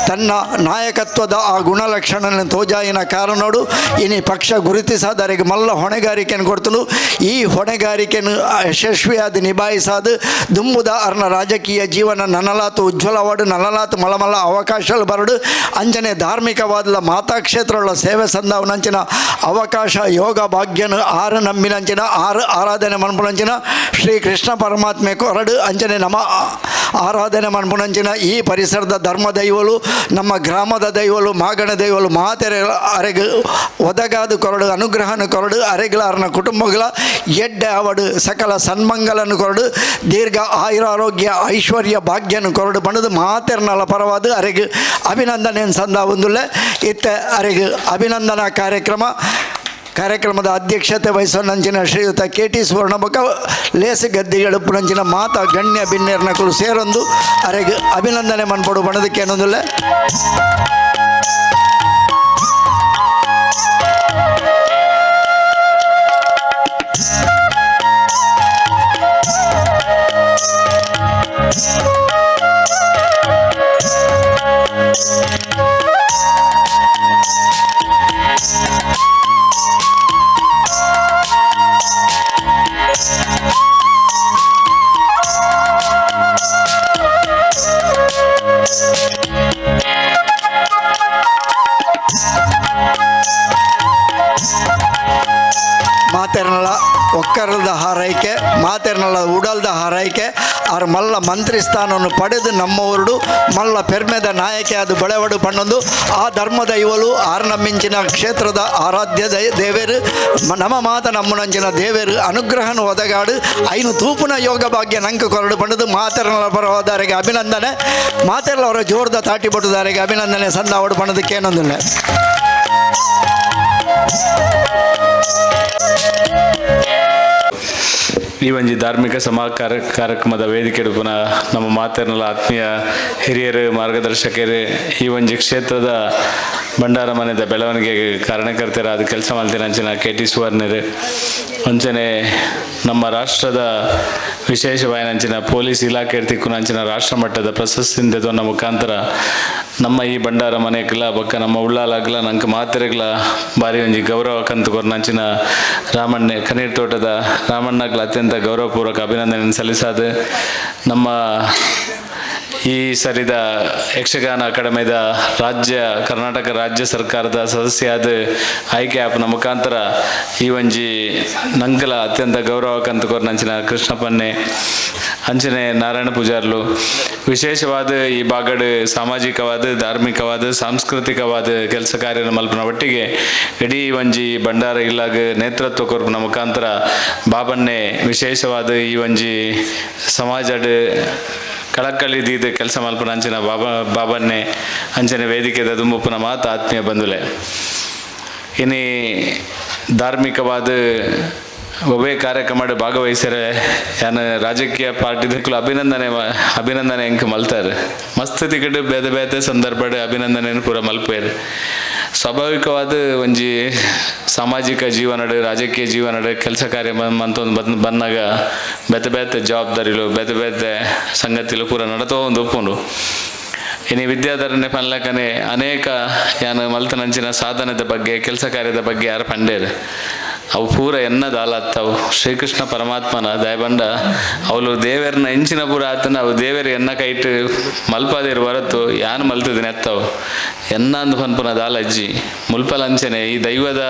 ತನ್ನ ನಾಯಕತ್ವದ ಆ ಗುಣಲಕ್ಷಣನ ತೋಜಾಯಿನ ಕಾರಣೋಡು ಇನಿ ಪಕ್ಷ ಗುರುತಿಸಾದರಿಗೆ ಮಲ್ಲ ಹೊಣೆಗಾರಿಕೆಯನ್ನು ಕೊಡ್ತನು. ಈ ಹೊಣೆಗಾರಿಕೆಯನ್ನು ಯಶಸ್ವಿಯಾದ ನಿಭಾಯಿಸಾದ ದುಂಬುದ ಅರ್ನ ರಾಜಕೀಯ ಜೀವನ ನನಲಾತು ಉಜ್ವಲವಾಡು, ನಲಲಾತು ಮಲಮಲ ಅವಕಾಶಗಳು ಬರಡು, ಅಂಚನೆ ಧಾರ್ಮಿಕವಾದ ಮಾತಾ ಕ್ಷೇತ್ರವುಳ್ಳ ಸೇವೆ ಸಂದವನಂಚಿನ ಅವಕಾಶ ಯೋಗ ಭಾಗ್ಯನು ಆರು ನಂಬಿನಂಚಿನ ಆರು ಆರಾಧನೆ ಮನ್ಪುನಂಚಿನ ಶ್ರೀ ಕೃಷ್ಣ ಪರಮಾತ್ಮೆ ಕೊರಡು, ಅಂಚನೆ ನಮ ಆರಾಧನೆ ಮನ್ಪುನಂಚಿನ ಈ ಪರಿಸರದ ಧರ್ಮ ದೈವಲು, ನಮ್ಮ ಗ್ರಾಮದ ದೈವಲು, ಮಾಗಣ ದೈವಲು ಮಾತೆರೆ ಅರೆಗು ಒದಗಾದ ಕೊರಡು, ಅನುಗ್ರಹನ ಕೊರಡು, ಅರೆಗಳ ಅರ್ನ ಕುಟುಂಬಗಳ ಎಡ್ಡೆ ಅವಡು, ಸಕಲ ಸನ್ಮಂಗಲನು ಕೊರಡು, ದೀರ್ಘ ಆಯುರಾರೋಗ್ಯ ಐಶ್ವರ್ಯ ಭಾಗ್ಯನು ಕೊರಡು ಬಣ್ಣದು ಮಾತೆರ್ನಲ ಪರವಾದ ಅರೆಗು ಅಭಿನಂದನೆ ಸಂದ ಒಂದುಲ್ಲೆ. ಇತ್ತ ಅರೆಗು ಅಭಿನಂದನಾ ಕಾರ್ಯಕ್ರಮದ ಅಧ್ಯಕ್ಷತೆ ವಹಿಸೋನಂಚಿನ ಶ್ರೀಯುತ ಕೆ ಟಿ ಸುವರ್ಣಬಕ ಲೇಸ ಗದ್ದಿಗಳು ಪುನಂಚಿನ ಮಾತಾ ಗಣ್ಯ ಬಿನ್ನೇರ್ನಕುಲು ಸೇರೊಂದು ಅರೆಗೆ ಅಭಿನಂದನೆ ಮನ್ಪಡು ಬಣದಕ್ಕೆ ಏನೊಂದುಲ್ಲೆ. ಮಾತೆರ್ನಲ ಒಕ್ಕರಲ್ದ ಹಾರೈಕೆ, ಮಾತೆರ್ನಲ ಉಡಲ್ದ ಹಾರೈಕೆ, ಆರ್ ಮಲ್ಲ ಮಂತ್ರಿ ಸ್ಥಾನವನ್ನು ಪಡೆದು ನಮ್ಮ ಊರುಡು ಮಲ್ಲ ಪೆರ್ಮೆದ ನಾಯಕೆ ಅದು ಬಳೆವಡು ಪಣ್ಣೊಂದು ಆ ಧರ್ಮದ ಇವಲು ಆರ್ನಮ್ಮಿಂಚಿನ ಕ್ಷೇತ್ರದ ಆರಾಧ್ಯ ದೇವೇರು ನಮ್ಮ ಮಾತ ನಮ್ಮನಂಚಿನ ದೇವೇರು ಅನುಗ್ರಹನು ಒದಗಾಡು ಐನು ತೂಪುನ ಯೋಗ ಭಾಗ್ಯ ನಂಕು ಕೊರಡು ಪಂಡದು ಮಾತೆರ್ನಲ ಪರವಾದರಿಗೆ ಅಭಿನಂದನೆ. ಮಾತೆರ್ಲ ಅವರ ಜೋರ್ದ ತಾಟಿ ಬಟ್ಟುದಾರಿಗೆ ಅಭಿನಂದನೆ ಸಂದ ಅವಡು ಪಣ್ಣದಕ್ಕೇನೊಂದಿಲ್ಲ. ಈ ಒಂಜಿ ಧಾರ್ಮಿಕ ಸಮಾಕಾರ ಕಾರ್ಯಕ್ರಮದ ವೇದಿಕೆ ಪುನಃ ನಮ್ಮ ಮಾತೆರ್ನಲ ಆತ್ಮೀಯ ಹಿರಿಯರು, ಮಾರ್ಗದರ್ಶಕರು, ಈ ಒಂಜಿ ಕ್ಷೇತ್ರದ ಭಂಡಾರ ಮನೆದ ಬೆಳವಣಿಗೆಗೆ ಕಾರಣಕರ್ತರಾದ ಕೆಲಸ ಮಾಡ್ತಿನ ಕೆ ಟಿ ಸುವರ್ಣರು, ಅಂಚನೆ ನಮ್ಮ ರಾಷ್ಟ್ರದ ವಿಶೇಷವಾಯಿನಂಚಿನ ಪೊಲೀಸ್ ಇಲಾಖೆ ತಿಕ್ಕುನಂಚಿನ ರಾಷ್ಟ್ರ ಮಟ್ಟದ ಪ್ರಶಸ್ತಿ ತನ್ನ ಮುಖಾಂತರ ನಮ್ಮ ಈ ಭಂಡಾರ ಮನೆಗ್ಲ ಬೊಕ್ಕ ನಮ್ಮ ಉಳ್ಳಾಲಾಗ್ಲ ನಂಗೆ ಮಾತೆರೆಗ್ಲ ಬಾರಿ ಒಂಜಿ ಗೌರವ ಕಂತು ಕೊರ್ನಂಚಿನ ರಾಮಣ್ಣೆ ಕನೀರ್ ತೋಟದ ರಾಮಣ್ಣಗ್ಲ ಅತ್ಯಂತ ಗೌರವಪೂರ್ವಕ ಅಭಿನಂದನೆ ಸಲ್ಲಿಸಾದ ನಮ್ಮ ಈ ಸರಿದ ಯಕ್ಷಗಾನ ಅಕಾಡೆಮಿದ ರಾಜ್ಯ ಕರ್ನಾಟಕ ರಾಜ್ಯ ಸರ್ಕಾರದ ಸದಸ್ಯಾದ ಆಯ್ಕೆ ಆಪನ ಮುಖಾಂತರ ಈ ಒಂಜಿ ನಂಕಲ ಅತ್ಯಂತ ಗೌರವ ಕಂತು ಕೊರ್ನಂಚಿನ ಕೃಷ್ಣಪನ್ನೆ, ಅಂಚನೆ ನಾರಾಯಣ ಪೂಜಾರ್ಲು, ವಿಶೇಷವಾದ ಈ ಭಾಗಡ್ ಸಾಮಾಜಿಕವಾದ, ಧಾರ್ಮಿಕವಾದ, ಸಾಂಸ್ಕೃತಿಕವಾದ ಕೆಲಸ ಕಾರ್ಯ ಮಲ್ಪನ ಒಟ್ಟಿಗೆ ಇಡೀ ಒಂಜಿ ಭಂಡಾರ ಇಲ್ಲಾಗ ನೇತೃತ್ವ ಕೊರ್ಪುನ ಮುಖಾಂತರ ಬಾಬನ್ನೆ ವಿಶೇಷವಾದ ಈ ಒಂಜಿ ಸಮಾಜಡ್ ಕಳಕಳಿ ದೀದ್ ಕೆಲಸ ಮಲ್ಪುನ ಅಂಚಿನ ಬಾಬಾ ಬಾಬನ್ನೆ ಅಂಚನೆ ವೇದಿಕೆದ ದುಂಬುಪ್ಪುನ ಮಾತ ಆತ್ಮೀಯ ಬಂಧುಲೆ. ಇನಿ ಧಾರ್ಮಿಕವಾದ ಒಬ್ಬೇ ಕಾರ್ಯಕ್ರಮ ಭಾಗವಹಿಸರೆ ಯಾನ್ ರಾಜಕೀಯ ಪಾರ್ಟಿದಕ್ಲು ಅಭಿನಂದನೆ ಅಭಿನಂದನೆ ಎಂಕ್ ಮಲ್ತಾರೆ. ಮಸ್ತ್ ತಿಕಡ್ ಬೇತೆ ಬೇತೆ ಸಂದರ್ಭಡ್ ಅಭಿನಂದನೆನ್ ಪೂರ ಮಲ್ಪೇರು. ಸ್ವಾಭಾವಿಕವಾದ ಒಂಜಿ ಸಾಮಾಜಿಕ ಜೀವನಡ್, ರಾಜಕೀಯ ಜೀವನಡ್ ಕೆಲಸ ಕಾರ್ಯ ಮಂತೊಂದು ಬಂದಾಗ ಬೇತೆ ಬೇತೆ ಜವಾಬ್ದಾರಿಲು, ಬೇತೆ ಬೇತೆ ಸಂಗತಿಲು ಪೂರ ನಡತೊಂದು ಉಪ್ಪುಂಡು. ಇನಿ ವಿದ್ಯಾಧರನೆ ಪನ್ಲಕನೆ ಅನೇಕ ಯಾನ್ ಮಲ್ತನಂಚಿನ ಸಾಧನದ ಬಗ್ಗೆ, ಕೆಲಸ ಕಾರ್ಯದ ಬಗ್ಗೆ ಯಾರು ಪಂಡೇರು. ಅವು ಪೂರ ಎನ್ನ ದಾಲತ್ತವು ಶ್ರೀಕೃಷ್ಣ ಪರಮಾತ್ಮನ ದಯಬಂಡ. ಅವಳು ದೇವೆರ್ನ ಎಂಚಿನ ಪೂರ ಆತನ ಅವು ದೇವೆರ್ ಎನ್ನ ಕೈಟ್ ಮಲ್ಪಾದೇರು ಹೊರತು ಯಾನ್ ಮಲ್ತದಿನ ಎತ್ತವು ಎನ್ನ ಅಂದ್ ಪನ್ಪುನ ದಾಲ ಅಜ್ಜಿ. ಮುಲ್ಪಲ ಅಂಚನೆ ಈ ದೈವದ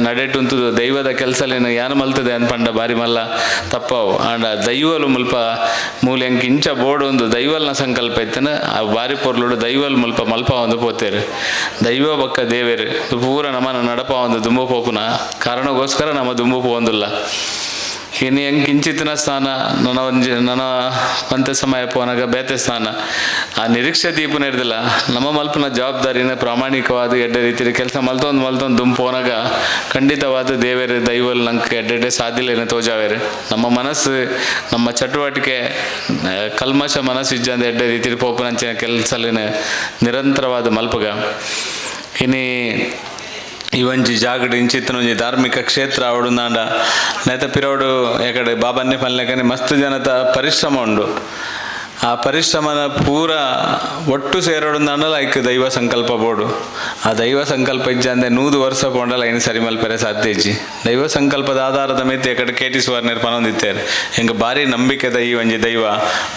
ನಡೆಟುಂತುದು ದೈವದ ಕೆಲಸಲೇನು ಯಾನ್ ಮಲ್ತದೆ ಅಂದ್ ಪಂಡ ಬಾರಿ ಮಲ್ಲ ತಪ್ಪವು. ಆಂಡ ದೈವಲು ಮುಲ್ಪ ಮೂಲೆ ಎಂಕ್ ಇಂಚ ಬೋಡು ಒಂದು ದೈವಲ್ನ ಸಂಕಲ್ಪ ಇತ್ತನ. ಆ ಬಾರಿ ಪೊರ್ಲುಡು ದೈವಲ್ ಮುಲ್ಪ ಮಲ್ಪ ಒಂದು ಪೋತೇರು. ದೈವ ಬಕ್ಕ ದೇವೆರು ಪೂರ ನಮನ ನಡಪ ಒಂದು ದುಂಬು ಪೋಪುನ ಕಾರಣಗೋಸ್ಕರ ನಮ್ಮ ದುಂಬು ಪೋವೊಂದುಲ್ಲ. ಇನ್ನು ಎಂಕ್ ಇಂಚಿತ್ತಿನ ಸ್ಥಾನ ನನ್ನ ಒಂಜಿ ನನ್ನ ಒಂತೆ ಸಮಯ ಪೋನಾಗ ಬೇತೆ ಸ್ಥಾನ ಆ ನಿರೀಕ್ಷೆ ದೀಪನ ಇರ್ದಿಲ್ಲ. ನಮ್ಮ ಮಲ್ಪನ ಜವಾಬ್ದಾರಿನ ಪ್ರಾಮಾಣಿಕವಾದ ಎಡ್ಡೆ ರೀತಿಯ ಕೆಲಸ ಮಲ್ತೊಂದು ಮಲ್ತೊಂದು ದುಂಬು ಪೋನಾಗ ಖಂಡಿತವಾದ ದೇವೆರು ದೈವಲ್ ನಂಗೆ ಎಡ್ಡೆಡ್ಡೆ ಸಾಧಿಲೇನ ತೋಜಾವೇರು. ನಮ್ಮ ಮನಸ್ಸು, ನಮ್ಮ ಚಟುವಟಿಕೆ ಕಲ್ಮಶ ಮನಸ್ಸು ಇಜ್ಜಂದೆ ಎಡ್ಡೆ ರೀತಿಯ ಪೋಪುನಂಚಿನ ಕೆಲಸಲಿನ ನಿರಂತರವಾದ ಮಲ್ಪಗ. ಇನಿ ಈ ಒಂಜಿ ಜಾಗಡ್ ಇಂಚಿತ್ತಿನ ಒಂಜಿ ಧಾರ್ಮಿಕ ಕ್ಷೇತ್ರ ಅವಡುಂದಾಂಡ ನೇತ ಪಿರೋಡು ಎಕಡೆ ಬಾಬನ್ನೆ ಪನ್ಲೆಕನೆ ಮಸ್ತ್ ಜನತ ಪರಿಶ್ರಮ ಉಂಡು. ಆ ಪರಿಶ್ರಮನ ಪೂರ ಒಟ್ಟು ಸೇರೋಡುಂದಾಂಡಲ ಐಕ್ ದೈವ ಸಂಕಲ್ಪ ಬೋಡು. ಆ ದೈವ ಸಂಕಲ್ಪ ಇಜ್ಜಂದೆ 100 ವರ್ಷ ಪೋಂಡಲ ಐನ್ ಸರಿ ಮಲ್ಪೆರೆ ಸಾಧ್ಯ ಇಜ್ಜಿ. ದೈವ ಸಂಕಲ್ಪದ ಆಧಾರದ ಮಿತ್ತ್ ಎಕಡೆ ಕೆ ಟಿ ಸುವರ್ಣೆರ್ ಪನೊಂದಿತ್ತೆರ್, ಎಂಕ್ ಬಾರಿ ನಂಬಿಕೆದ ಈ ಒಂಜಿ ದೈವ,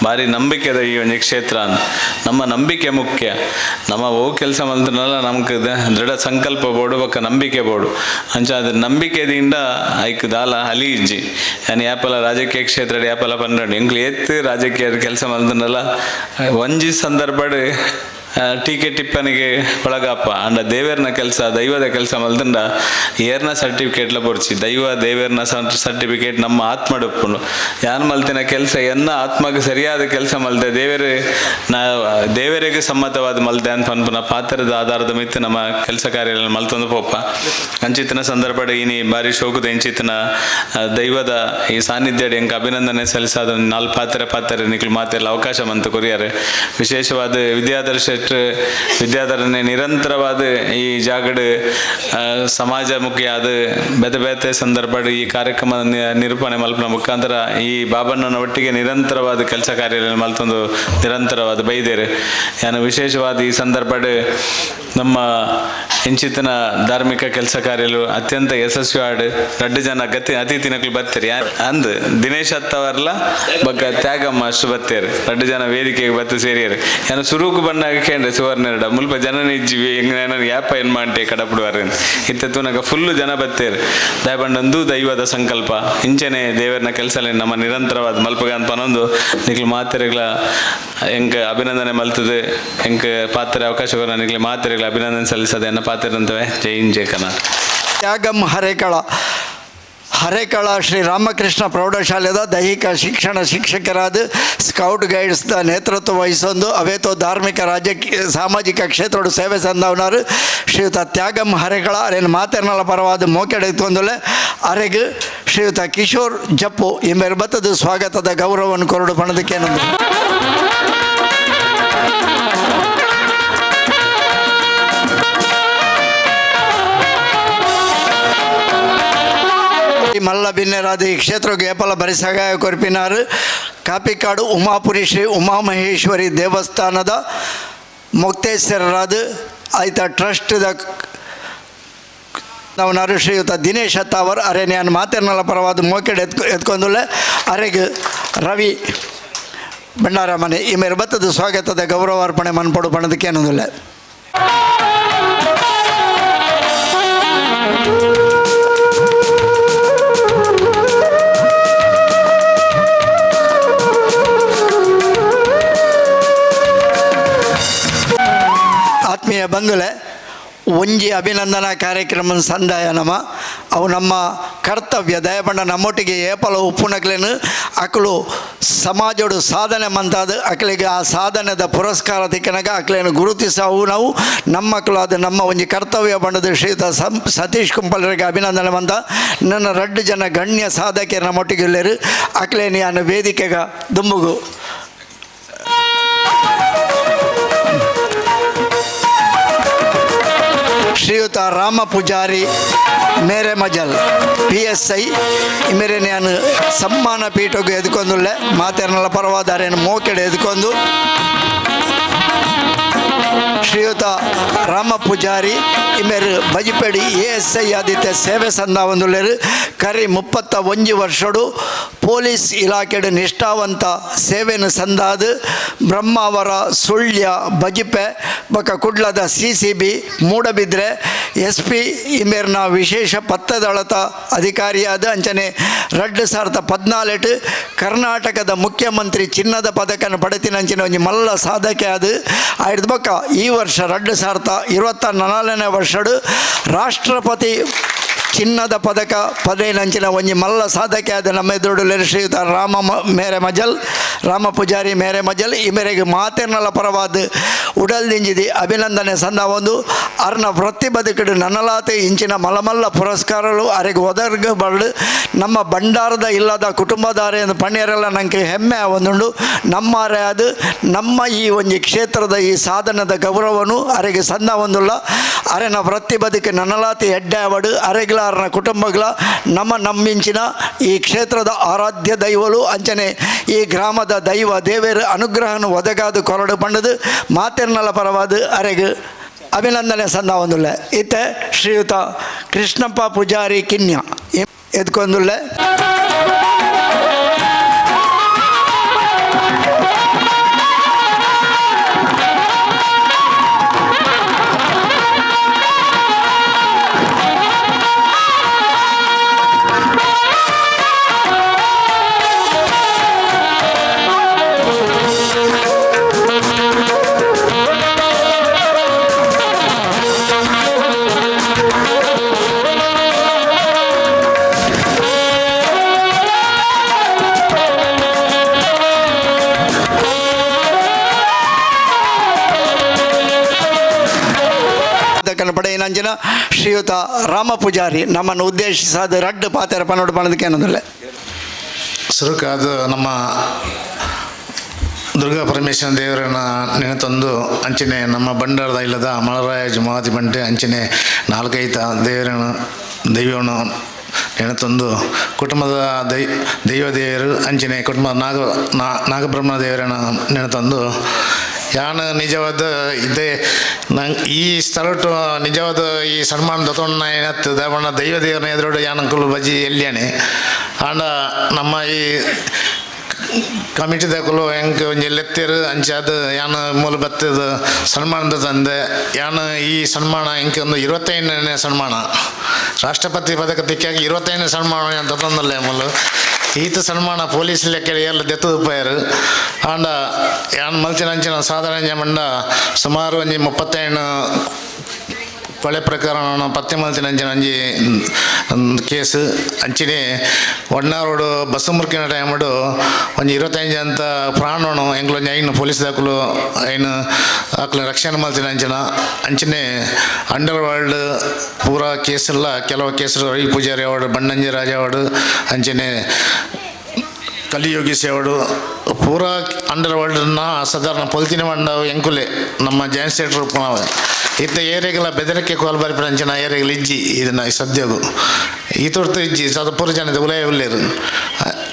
ಬಾರಿ ನಂಬಿಕೆದ ಈ ಒಂಜಿ ಕ್ಷೇತ್ರ ಅಂದ್. ನಮ್ಮ ನಂಬಿಕೆ ಮುಖ್ಯ. ನಮ್ಮ ಓ ಕೆಲಸ ಮಲ್ತನಲ ನಮ್ಕ್ ದೃಢ ಸಂಕಲ್ಪ ಬೋಡು ಬೊಕ್ಕ ನಂಬಿಕೆ ಬೋಡು. ಅಂಚ ಅದ್ ನಂಬಿಕೆದಿಂದ ಐಕ್ ದಾಲ ಹಲಿ ಇಜ್ಜಿ. ಯಾನ್ ಯಾಪಲ ರಾಜಕೀಯ ಕ್ಷೇತ್ರಡ್ ಯಾಪಲ ಪನ್ಪುಂಡು, ಎಂಕ್ಲು ಏತ್ ರಾಜಕೀಯ ಕೆಲಸ ಮಲ್ತನಲ ಒಂಜಿ ಸಂದರ್ಭಡ್ ಟೀಕೆ ಟಿಪ್ಪಣಿಗೆ ಒಳಗಪ್ಪ. ಅಂಡ ದೇವೆರ್ನ ಕೆಲಸ, ದೈವದ ಕೆಲಸ ಮಲ್ತಂಡ ಏರ್ನ ಸರ್ಟಿಫಿಕೇಟ್ಲ ಬೊರ್ಚಿ. ದೈವ ದೇವೆರ್ನ ಸರ್ಟಿಫಿಕೇಟ್ ನಮ್ಮ ಆತ್ಮಡ್ ಉಪ್ಪುಂಡು. ಯಾನ್ ಮಲ್ತಿನ ಕೆಲಸ ಎನ್ನ ಆತ್ಮಗ್ ಸರಿಯಾದ ಕೆಲಸ ಮಲ್ತೆ, ದೇವೆರ್ ನಾ ದೇವರಿಗೆ ಸಮ್ಮತವಾದ ಮಲ್ತೆ ಅಂತ ಪನ್ಪುನ ಪಾತ್ರದ ಆಧಾರದ ಮಿತ್ತ್ ನಮ್ಮ ಕೆಲಸ ಕಾರ್ಯ ಮಲ್ತೊಂದು ಪೋಪ. ಅಂಚಿತ್ತಿನ ಸಂದರ್ಭಡ್ ಇನಿ ಬಾರಿ ಶೋಕುದ ಇಂಚಿತ್ತಿನ ದೈವದ ಈ ಸಾನ್ನಿಧ್ಯ ಎಂಕ್ ಅಭಿನಂದನೆ ಸಲ್ಲಿಸಾದ ನಾಲ್ ಪಾತ್ರೆ ಪಾತ್ರೆ ನಿಕ್ಲು ಮಾತೆಲ್ಲ ಅವಕಾಶ ಮಂತ್ ಕೊರಿಯಾರೆ. ವಿಶೇಷವಾದ ವಿದ್ಯಾಧರ ಶೆಟ್ರ್ ವಿದ್ಯಾಧರನೆ ನಿರಂತರವಾದ ಈ ಜಾಗಡ್ ಸಮಾಜಮುಖಿಯಾದ ಬೇತೆ ಬೇತೆ ಸಂದರ್ಭಡ್ ಈ ಕಾರ್ಯಕ್ರಮ ನಿರೂಪಣೆ ಮಲ್ಪನ ಮುಖಾಂತರ ಈ ಬಾಬಣ್ಣನ ಒಟ್ಟಿಗೆ ನಿರಂತರವಾದ ಕೆಲಸ ಕಾರ್ಯ ಮಲ್ತೊಂದು ನಿರಂತರವಾದ ಬೈದೇರು. ಯಾನು ವಿಶೇಷವಾದ ಈ ಸಂದರ್ಭಡ್ ನಮ್ಮ ಇಂಚಿತ್ತಿನ ಧಾರ್ಮಿಕ ಕೆಲಸ ಕಾರ್ಯಲು ಅತ್ಯಂತ ಯಶಸ್ವಿ ಆಡ್ ರಡ್ಡು ಜನ ಗತಿ ಅತಿಥಿನಕ್ಲು ಬತ್ತೀರಿ ಅಂದ್ ದಿನೇಶ್ ಅತ್ತವರ್ಲ ಬೊಕ್ಕ ತ್ಯಾಗಮ್ಮ ಅಷ್ಟು ಬತ್ತೇರು. ರಡ್ಡು ಜನ ವೇದಿಕೆಗೆ ಬತ್ತು ಸೇರಿಯರು. ಯಾನು ಸುರುಕು ಬಣ್ಣಾಗ ಕೇಂದ್ರ ಸುವರ್ಣರಡ ಮುಲ್ಪ ಜನನ ಇಜ್ಜಿವಿ ಎಂಗ್ ಯಾಪ ಏನ್ ಮಾಡ್ತೆ ಕಡಪುಡುವಾರ ಇತ್ತ ತೂನಗ ಫುಲ್ಲು ಜನ ಬತ್ತೇರು. ದಯಪಂಡೊಂದು ದೈವದ ಸಂಕಲ್ಪ ಇಂಚನೆ ದೇವರನ ಕೆಲಸ ನಮ್ಮ ನಿರಂತರವಾದ ಮಲ್ಪಗ ಅಂತ ಪನೊಂದು ನಿಕ್ಲು ಮಾತೆರೆಗ್ಲ ಎಂಕ್ ಅಭಿನಂದನೆ ಮಲ್ತದೆ. ಎಂಕ್ ಪಾತ್ರೆ ಅವಕಾಶ ನಿಕ್ಲೆ ಮಾತೆರೆಗ್ಲ ಅಭಿನಂದನೆ ಸಲ್ಲಿಸದೆ ಎನ್ನ ಪಾತ್ರೆ. ಜೈ ಹಿಂದ್, ಜೈ ಕರ್ನಾಟಕ. ತ್ಯಾಗಂ ಹರೇಕಳ. ಹರೇಕಳ ಶ್ರೀ ರಾಮಕೃಷ್ಣ ಪ್ರೌಢಶಾಲೆದ ದೈಹಿಕ ಶಿಕ್ಷಣ ಶಿಕ್ಷಕರಾದ ಸ್ಕೌಟ್ ಗೈಡ್ಸ್ದ ನೇತೃತ್ವ ವಹಿಸೊಂದು ಅವೇತೋ ಧಾರ್ಮಿಕ, ರಾಜಕೀಯ, ಸಾಮಾಜಿಕ ಕ್ಷೇತ್ರೋಡು ಸೇವೆ ಸಂದವನಾರು ಶ್ರೀಯುತ ತ್ಯಾಗಂ ಹರೇಕಳ ಅರೇನು ಮಾತೆರ್ನಲ ಪರವಾದ ಮೋಕೆಡೆ ತೊಂದುಲೆ. ಅರೆಗ್ ಶ್ರೀಯುತ ಕಿಶೋರ್ ಜಪ್ಪು ಇಂಬೆರ್ ಬತ್ತದ ಸ್ವಾಗತದ ಗೌರವವನ್ನು ಕೊರಡು ಪಣದಕ್ಕೇನಂದು. ಮಲ್ಲ ಬಿನ್ನೆರಾದ ಈ ಕ್ಷೇತ್ರಕ್ಕೆ ಏಪಲ ಬರಿಸಗಾಯ ಕೊರ್ಪಿನಾರು ಕಾಪಿಕಾಡು ಉಮಾಪುರಿ ಶ್ರೀ ಉಮಾಮಹೇಶ್ವರಿ ದೇವಸ್ಥಾನದ ಮೊಕ್ತೇಶ್ವರರಾದ ಆಯ್ತ ಟ್ರಸ್ಟ್ದ ನಾವು ಶ್ರೀಯುತ ದಿನೇಶ್ ಅತ್ತಾವರ್ ಅರೆ ನಾನು ಮಾತೆರ್ನಲ ಪರವಾದ ಮೋಕೆಡ್ ಎತ್ಕೊಂದುಲ್ಲೆ. ಅರೆಗ್ ರವಿ ಭಂಡಾರ ಮನೆ ಈ ಮೇರೆ ಬತ್ತದ ಸ್ವಾಗತದ ಗೌರವಾರ್ಪಣೆ ಮನ್ಪಡು ಪಣದಕ್ಕೇನೊಂದುಲ್ಲೆ. ಆತ್ಮೀಯ ಬಂಧುಲೆ, ಒಂಜಿ ಒಂಜಿ ಅಭಿನಂದನಾ ಕಾರ್ಯಕ್ರಮ ಸಂದಾಯ ನಮ ಅವು ನಮ್ಮ ಕರ್ತವ್ಯ. ದಯಪಂಡ ನಮ್ಮೊಟ್ಟಿಗೆ ಏಪಲ ಉಪ್ಪುನಕ್ಲೇನು ಅಕಲು ಸಮಾಜೋಡು ಸಾಧನೆ ಮಂತಾದ ಅಕಲಿಗೆ ಆ ಸಾಧನೆದ ಪುರಸ್ಕಾರ ತಿಕ್ಕನಾಗ ಅಕ್ಲೇನು ಗುರುತಿಸವು ನಾವು ನಮ್ಮಕ್ಕಳು ಅದು ನಮ್ಮ ಒಂಜಿ ಕರ್ತವ್ಯ ಬಂಡದ ಶ್ರೀಯುತ ಸತೀಶ್ ಕುಂಪಲರಿಗೆ ಅಭಿನಂದನೆ ಬಂದ. ನನ್ನ ರಡ್ಡು ಜನ ಗಣ್ಯ ಸಾಧಕರ ನಮ್ಮೊಟ್ಟಿಗೆ ಇಲ್ಲೇರು ಅಕ್ಲೇನು ಯಾನು ವೇದಿಕೆಗ ದುಂಬುಗು. ಶ್ರೀಯುತ ರಾಮ ಪೂಜಾರಿ ಮೇರೆ ಮಜಲ್ PSI ಮೇರೆ ನಾನು ಸಮ್ಮಾನ ಪೀಠಕ್ಕೆ ಎದ್ಕೊಂದುಳ್ಳೆ ಮಾತೇರ್ನಲ್ಲ ಪರವಾದಾರೇನು ಮೋಕೆಡೆ ಎದ್ಕೊಂಡು. ಶ್ರೀಯುತ ರಾಮ ಪೂಜಾರಿ ಇಮೇರು ಬಜಿಪೇಡಿ ASI ಆದಿತ್ಯ ಸೇವೆ ಸಂದಾವೊಂದುಲ್ಲೆರು. ಕರಿ 31 ವರ್ಷಡು ಪೊಲೀಸ್ ಇಲಾಖೆಡು ನಿಷ್ಠಾವಂತ ಸೇವೆಯನ್ನು ಸಂದಾದು ಬ್ರಹ್ಮಾವರ, ಸುಳ್ಯ, ಬಜಿಪೆ ಬೊಕ ಕುಡ್ಲದ CCB, Moodbidri SP ಇಮೇರ್ನ ವಿಶೇಷ ಪತ್ತದಳತ ಅಧಿಕಾರಿಯಾದ ಅಂಚನೆ 2014 ಕರ್ನಾಟಕದ ಮುಖ್ಯಮಂತ್ರಿ ಚಿನ್ನದ ಪದಕನ ಪಡೆತಿನ ಅಂಚಿನ ಒಂಜಿ ಮಲ್ಲ ಸಾಧಕೆ ಅದು ಆಯ್ದ ಬೊಕ್ಕ ಈ ವರ್ಷ 2024ನೇ ವರ್ಷಡು ರಾಷ್ಟ್ರಪತಿ ಚಿನ್ನದ ಪದಕ ಪದೇನಂಚಿನ ಒಂಜಿ ಮಲ್ಲ ಸಾಧಕೆ ಆದ ನಮ್ಮ ಎದುರುಡು ಶ್ರೀಯುತ ರಾಮ ಮೇರೆ ಮಜಲ್, ರಾಮ ಪೂಜಾರಿ ಮೇರೆ ಮಜಲ್ ಈ ಮೇರೆಗೆ ಮಾತೆರ್ನಲ ಪರವಾದ ಉಡಲ್ದಿಂಜಿದಿ ಅಭಿನಂದನೆ ಸಂದ ಒಂದು ಅರ್ನ ವೃತ್ತಿ ಬದುಕಿಡು ನನ್ನಲಾತೆ ಇಂಚಿನ ಮಲಮಲ್ಲ ಪುರಸ್ಕಾರಗಳು ಅರೆಗೆ ಒದರ್ಗ ಬರಡು ನಮ್ಮ ಭಂಡಾರದ ಇಲ್ಲದ ಕುಟುಂಬದಾರೆ ಎಂದು ಪಣ್ಯರೆಲ್ಲ ನನಗೆ ಹೆಮ್ಮೆ ಒಂದುಂಡು. ನಮ್ಮಾರೆ ಅದು ನಮ್ಮ ಈ ಒಂಜಿ ಕ್ಷೇತ್ರದ ಈ ಸಾಧನದ ಗೌರವನು ಅರೆಗೆ ಸಂದ ಒಂದುಲ್ಲ. ಅರೆನ ವೃತ್ತಿ ಬದುಕು ನನ್ನಲಾತಿ ಎಡ್ಡೆ ಅವಡು ಅರೆಗ್ಲ ಅರನ ಕುಟುಂಬಗಳ ನಮ್ಮ ನಮ್ಮಿಂಚಿನ ಈ ಕ್ಷೇತ್ರದ ಆರಾಧ್ಯ ದೈವಲು ಅಂಚನೆ ಈ ಗ್ರಾಮದ ದೈವ ದೇವೇರ ಅನುಗ್ರಹನು ಒದಗಾದು ಕೊರಡು ಪಂಡದು ಮಾತೆರ್ನಲ ಪರವಾದ ಅರೆಗೆ ಅಭಿನಂದನೆ ಸಂದ ಒಂದುಳ್ಳೆ. ಇತ್ತೆ ಶ್ರೀಯುತ ಕೃಷ್ಣಪ್ಪ ಪೂಜಾರಿ ಕಿನ್ಯ ಎದ್ಕೊಂದುಳ್ಳೆ. ಪಡೆಯಿನಂಚಿನ ಶ್ರೀಯುತ ರಾಮ ಪೂಜಾರಿ ನಮ್ಮನ್ನು ಉದ್ದೇಶಿಸಾದ ರಡ್ಡು ಪಾತೆರ ಪನ್ನೋಡು ಪಣದಕ್ಕೆ ಏನಂದ್ರೆ ಸುರುಕಾದ ನಮ್ಮ ದುರ್ಗಾ ಪರಮೇಶ್ವರ ದೇವರನ್ನ ನೆನೆತಂದು ಅಂಚನೆ ನಮ್ಮ ಬಂಡಾರದ ಇಲ್ಲದ ಮಲರಾಯ ಜುಮಾತಿ ಬಂಟೆ ಅಂಚನೆ ನಾಲ್ಕೈತ ದೇವರನ್ನು ದೈವವನ್ನು ನೆನೆತಂದು ಕುಟುಂಬದ ದೈವ ದೇವರು ಅಂಚನೆ ಕುಟುಂಬದ ನಾಗಬ್ರಹ್ಮ ದೇವರನ್ನು ನೆನೆತಂದು ಯಾನು ನಿಜವಾದ ಇದೇ ನಂಗೆ ಈ ಸ್ಥಳಟ್ಟು ನಿಜವಾದ ಈ ಸನ್ಮಾನ ದತ್ತೊಣ್ಣ ಏನತ್ತು ದೇವಣ್ಣ ದೈವ ದೇವರನ್ನ ಎದುರುಡು ಯಾನಂಕುಲು ಬಜಿ ಎಲ್ಲಿಯಾನೆ ಆಂಡ ನಮ್ಮ ಈ ಕಮಿಟಿ ದಕುಲು ಎಂಕ್ ಒಂಜಿ ಲೆತ್ತೆರ್ ಅಂಚಾದ್ ಯಾನ್ ಮೂಲ ಬತ್ತದ ಸನ್ಮಾನದ ತಂದೆ ಯಾನ್ ಈ ಸನ್ಮಾನ ಎಂಕ್ ಒಂದು 25ನೇ ಸನ್ಮಾನ ರಾಷ್ಟ್ರಪತಿ ಪದಕ ತಿಕ್ಕಾಗಿ 25ನೇ ಸನ್ಮಾನ ಅಂತ ತಂದಲ್ಲೇ ಮೂಲು ಈತ ಸನ್ಮಾನ ಪೊಲೀಸ್ ಲೆಕ್ಕ ಎಲ್ಲ ದೆತ್ತದ ಪೋಯರು ಆಂಡ ಯಾನ್ ಮಲ್ತಿನ ಅಂಚಿನ ಸಾಧನೆ ಮಂಡ ಸುಮಾರು ಒಂಜಿ 35 ಕೊಳೆ ಪ್ರಕರಣ ಪತ್ತೆ ಮಲ್ತಿನ ಅಂಚಿನ ಒಂಜಿ ಕೇಸ್ ಅಂಚಿನೆ ಒಣ್ಣಾರೋಡು ಬಸ್ಸು ಮುರ್ಕಿನ ಟೈಮುಡು ಒಂಜಿ 25 ಅಂತ ಪ್ರಾಣನು ಎಂಕ್ಲೊಂಜಿ ಐನು ಪೊಲೀಸ್ ದಾಕುಲು ಐನು ಅಕ್ಲ ರಕ್ಷಣೆ ಮಲ್ತಿನ ಅಂಚಿನ ಅಂಚಿನೆ ಅಂಡರ್ ವರ್ಲ್ಡ್ ಪೂರಾ ಕೇಸೆಲ್ಲ ಕೆಲವು ಕೇಸು ರವಿ ಪೂಜಾರಿ ಅವಾರ್ಡು ಬಣ್ಣಂಜಿ ರಾಜ ಅವಾರ್ಡು ಅಂಚಿನೆ ಕಲಿಯೋಗಿ ಸೇವಡು ಪೂರಾ ಅಂಡರ್ ವರ್ಲ್ಡ್ನ ಸಾಧಾರಣ ಪೊಲ್ತಿನ ಮಂಡ ಎಂಕುಲೆ ನಮ್ಮ ಜಾಯಿಂಟ್ ಸೆಕ್ರೆಟರಿ ಉಪ್ಪುನವು ಇತ್ತ ಏರಿಯಾಗೆಲ್ಲ ಬೆದರಿಕೆ ಕೋಲ್ ಬರ್ಪಿನ ಅಂಚಿನ ಏರಿಯಾಗಲ ಇಜ್ಜಿ ಇದನ್ನ ಸದ್ಯಗು ಈ ತುರ್ತು ಇಜ್ಜಿ ಸದ ಪೂರ ಜನದ ಉಲಯ ಉಲ್ಲೇರು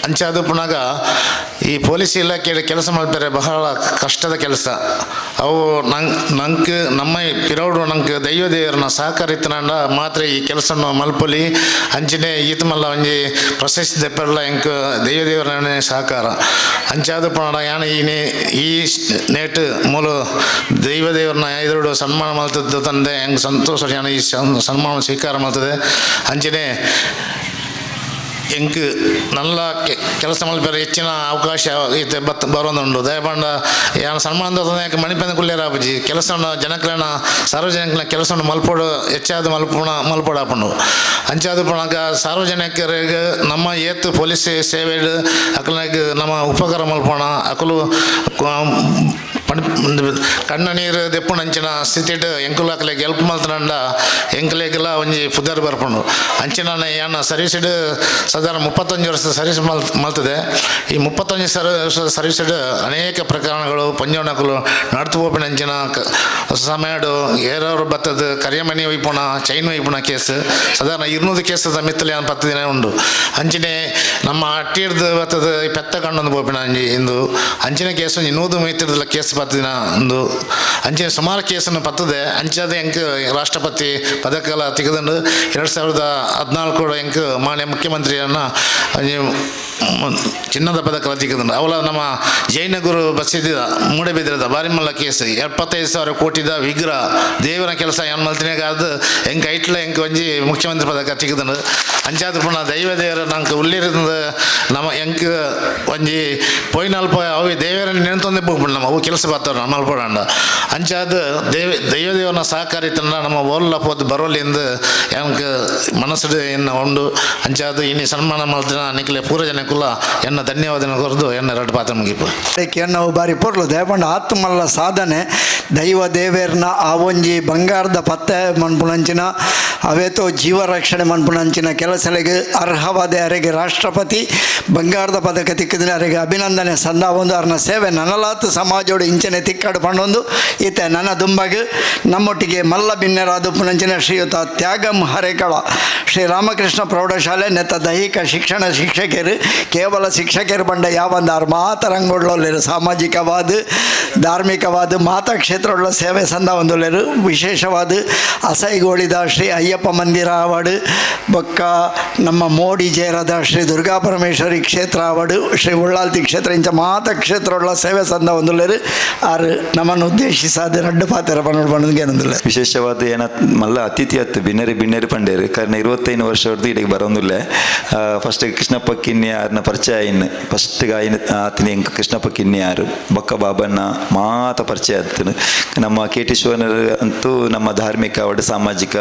ಅಂಚಾದ ಪುನಗ ಈ ಪೊಲೀಸ್ ಇಲಾಖೆಯಲ್ಲಿ ಕೆಲಸ ಮಾಡ್ತಾರೆ ಬಹಳ ಕಷ್ಟದ ಕೆಲಸ. ಅವು ನಂಗೆ ನಮ್ಮ ಪಿರೌಡು ನಂಗೆ ದೈವ ದೇವರನ್ನ ಸಹಕಾರ ಇತ್ತನಂಡ ಮಾತ್ರ ಈ ಕೆಲಸನ ಮಲ್ಪೊಲಿ ಅಂಚನೆ ಈತ ಮಲ್ಲ ಒಂಜಿ ಪ್ರಶಸ್ತಿ ದೆಪ್ಪಲ್ಲ ಎಂಕ್ ದೈವ ದೇವರನೇ ಸಹಕಾರ ಅಂಚಾದ ಪುನಡ ಯಾನ್ ಈ ನೇಟ್ ಮೂಲ ದೈವ ದೇವರನ್ನ ಎದುರುಡು ಸನ್ಮಾನ ಮಲ್ತದ್ದು ತಂದೆ ಹೆಂಗೆ ಸಂತೋಷ ಯಾನ್ ಈ ಸನ್ಮಾನ ಸ್ವೀಕಾರ ಮಲ್ತದೆ. ಅಂಚನೆ ಎಂಕ್ ನಲ್ಲ ಕೆಲಸ ಮಲ್ಪೆರೆ ಹೆಚ್ಚಿನ ಅವಕಾಶ ಇತ್ತೆ ಬತ್ ಬರೋದುಂಡು. ದಯಪಂಡ ಯಾನ್ ಸನ್ಮಾನ ಮಣಿಪಂದ ಕುಲ್ಲೇರ ಆಪುಜಿ, ಕೆಲಸವನ್ನು ಜನಕ್ಲೆನ ಸಾರ್ವಜನಿಕನ ಕೆಲಸವನ್ನು ಮಲ್ಪೊಡು, ಹೆಚ್ಚಾದ ಮಲ್ಪುಣ ಮಲ್ಪೊಡಾಪುಂಡು. ಅಂಚಾದ ಪುಣಗ ಸಾರ್ವಜನಿಕರಿಗೆ ನಮ್ಮ ಏತ್ ಪೊಲೀಸ್ ಸೇವೆಡ್ ಅಕ್ಲೆಗ್ ನಮ್ಮ ಉಪಕಾರ ಮಲ್ಪೋಣ. ಅಕುಲು ಕಣ್ಣ ನೀರು ದೆಪ್ಪುನಂಚಿನ ಸ್ಥಿತಿಡ್ ಎಂಕುಲು ಅಕ್ಲೆಗ್ ಹೆಲ್ಪ್ ಮಲ್ತನಂಡ ಎಂಕ್ಲೆಗ್ಲ ಒಂಜಿ ಪುದರ್ ಬರ್ಪುಂಡು. ಅಂಚಿನ ಯಾನ್ ಸರ್ವಿಸ್ಡ್ ಸಾಧಾರಣ 35 ವರ್ಷ ಸರ್ವಿಸ್ ಮಲ್ತದೆ. ಈ 35 ವರ್ಷ ಸರ್ವಿಸ್ಡ್ ಅನೇಕ ಪ್ರಕರಣಗಳು, ಪೊಂಜೋನಕುಲು ನಡ್ತು ಪೋಪಿನಂಚಿನ ಸಮಯಡು ಏರವರು ಬತ್ತದ ಕರಿಯಮಣಿ ಒಯ್ಪುಣ, ಚೈನ್ ಒಯ್ಪುಣ ಕೇಸ್ ಸಾಧಾರಣ 200 ಕೇಸ್ ಮಿತ್ತಲೆ ಯಾನ್ 10 ದಿನ ಉಂಡು. ಅಂಚಿನೆ ನಮ್ಮ ಅಟ್ಟಿಡ್ದು ಬತ್ತದ ಪೆತ್ತ ಕಂಡೊಂದು ಪೋಪಿನ ಅಂಜಿ ಇಂದು ಅಂಚಿನ ಕೇಸ್ ಒಂಜಿ 100 ಮೀಟರ್ದ ಕೇಸ್ 10 ದಿನ ಒಂದು. ಅಂಚಿನ ಸುಮಾರು ಕೇಸನ್ನು ಪತ್ತದೆ. ಅಂಚಾದ ಎಂಕ್ ರಾಷ್ಟ್ರಪತಿ ಪದಕಲ ತಿಗದಂಡು. 2014 ಎಂಕ್ ಮಾನ್ಯ ಮುಖ್ಯಮಂತ್ರಿಯನ್ನ ಒಂಜಿ ಚಿನ್ನದ ಪದಕ ತಿಕ್ಕದಂಡು. ಅವಲ ನಮ್ಮ ಜೈನ ಗುರು ಬಸಿದ ಮೂಡಬಿದ್ರದ ಬಾರಿಮಲ್ಲ ಕೇಸ್, 75,000 ಕೋಟಿದ ವಿಗ್ರಹ ದೇವರ ಕೆಲಸ ಏನ್ ಮಲ್ತಿನಾಗ ಎಂಕ್ ಐಟ್ಲ ಎಂಕ್ ಒಂಜಿ ಮುಖ್ಯಮಂತ್ರಿ ಪದಕ ತಿಕ್ಕದಂಡು. ಅಂಚಾದ ಪುನಃ ದೈವ ದೇವರ ನಂಗೆ ಉಲ್ಲಿರದ ನಮ್ಮ ಎಂಕ್ ಒಂಜಿ ಪೋಯಿನಲ್ಪ ಅವು ದೇವರ ನೆನತೊಂದೇ ಪೋಪುಂಡು. ನಮ್ಮ ಅವು ಕೆಲಸ ಬರ್ತಾವ ನಮ್ಮ ಮಲ್ಪಡಂಡ. ಅಂಚಾದ ದೇವ ದೈವ ದೇವನ ಸಹಕಾರಿ ತಂಡ ನಮ್ಮ ಓಲ್ಲ ಪೋದು ಬರೋಲಿಂದ ಎಂಕ್ ಮನಸ್ಸು ಎನ್ನ ಉಂಡು. ಅಂಚಾದ ಇನಿ ಸನ್ಮಾನ ಮಲ್ತಿನ ನಿಕ್ಲೆ ಪೂರ ಜನಕ್ಕುಲ ಎನ್ನ ಧನ್ಯವಾದ ಕೊರದು ಎನ್ನ ಎರಡು ಪಾತ್ರ ಮುಗಿಪು. ನಾವು ಬಾರಿ ಪೊರ್ಲು ದೇಪಂಡ ಆತ್ಮಲ್ಲ ಸಾಧನೆ ದೈವ ದೇವೇರ್ನ ಆ ಒಂಜಿ ಬಂಗಾರದ ಪತ್ತೆ ಮನ್ಪುನಂಚಿನ ಅವೇತೋ ಜೀವ ರಕ್ಷಣೆ ಮನ್ಪುನಂಚಿನ ಕೆಲಸಲೆಗ್ ಅರ್ಹವಾದ ಅರೆಗೆ ರಾಷ್ಟ್ರಪತಿ ಬಂಗಾರದ ಪದಕ ತಿಕ್ಕಿದ್ರೆ ಅರೆಗೆ ಅಭಿನಂದನೆ ಸಂದ ಒಂದು. ಅರ್ನ ಸೇವೆ ನನಲಾತ್ ಸಮಾಜೋಡು ಇಂಚನೆ ತಿಕ್ಕಾಡು ಪಂಡೊಂದು ಈತ ನನ್ನ ದುಂಬಗ್ ನಮ್ಮೊಟ್ಟಿಗೆ ಮಲ್ಲ ಬಿನ್ನೆರಾದ ಪುನಂಚಿನ ಶ್ರೀಯುತ ತ್ಯಾಗಂ ಹರೇಕಳ, ಶ್ರೀ ರಾಮಕೃಷ್ಣ ಪ್ರೌಢಶಾಲೆ ನೆತ್ತ ದೈಹಿಕ ಶಿಕ್ಷಣ ಶಿಕ್ಷಕರು. ಕೇವಲ ಶಿಕ್ಷಕರು ಬಂಡ ಯಾವಂದಾರು ಮಾತ ರಂಗೋಡ್ಲೊಲ್ಲೆರು, ಸಾಮಾಜಿಕವಾದ ಧಾರ್ಮಿಕವಾದ ಮಾತಾ ಕ್ಷೇತ್ರವುಳ್ಳ ಸೇವೆ ಸಂದ ಒಂದುಲ್ಲೆರು. ವಿಶೇಷವಾದ ಅಸೈಗೋಳಿದ ಶ್ರೀ ಅಯ್ಯಪ್ಪ ಮಂದಿರ ಆವಡು, ಬೊಕ್ಕ ನಮ್ಮ ಮೋಡಿ ಜೇರದ ಶ್ರೀ ದುರ್ಗಾ ಪರಮೇಶ್ವರಿ ಕ್ಷೇತ್ರ ಆವಡು, ಶ್ರೀ ಉಳ್ಳಾಲ್ತಿ ಕ್ಷೇತ್ರ, ಇಂಚ ಮಾತ ಕ್ಷೇತ್ರವುಳ್ಳ ಸೇವೆ ಸಂದ ಒಂದುಲ್ಲೆರು. ಆರು ನಮ್ಮನ್ನು ಉದ್ದೇಶಿಸಾದ ರಡ್ಡು ಪಾತ್ರ ಪನ್ನೊಡು ಪನ್ನೊಂದು. ವಿಶೇಷವಾದ ಏನ ಮಲ್ಲ ಅತಿಥಿ ಅತ್ತು ಬಿನ್ನೆರಿ ಬಿನ್ನೆರಿ ಪಂಡೇರು ಕಾರಣ 25 ವರ್ಷ ಹೊಡೆದು ಇಡೀ ಬರೋದಿಲ್ಲ. ಫಸ್ಟ್ ಕೃಷ್ಣಪ್ಪ ಕಿನ್ನಿ ಯಾರನ್ನ ಪರಿಚಯ ಇನ್ನು ಫಸ್ಟ್ ಗಾಯಿನ ಆತಿನಿ ಎಂಕ್ ಕೃಷ್ಣಪ್ಪ ಕಿನ್ನಿ ಯಾರು ಬೊಕ್ಕ ಬಾಬಣ್ಣ ಮಾತ ಪರಿಚಯ ಆಗ್ತದೆ. ನಮ್ಮ ಕೆ ಟಿ ಶಿವನರ್ ಅಂತೂ ನಮ್ಮ ಧಾರ್ಮಿಕ ಒಟ್ಟು ಸಾಮಾಜಿಕ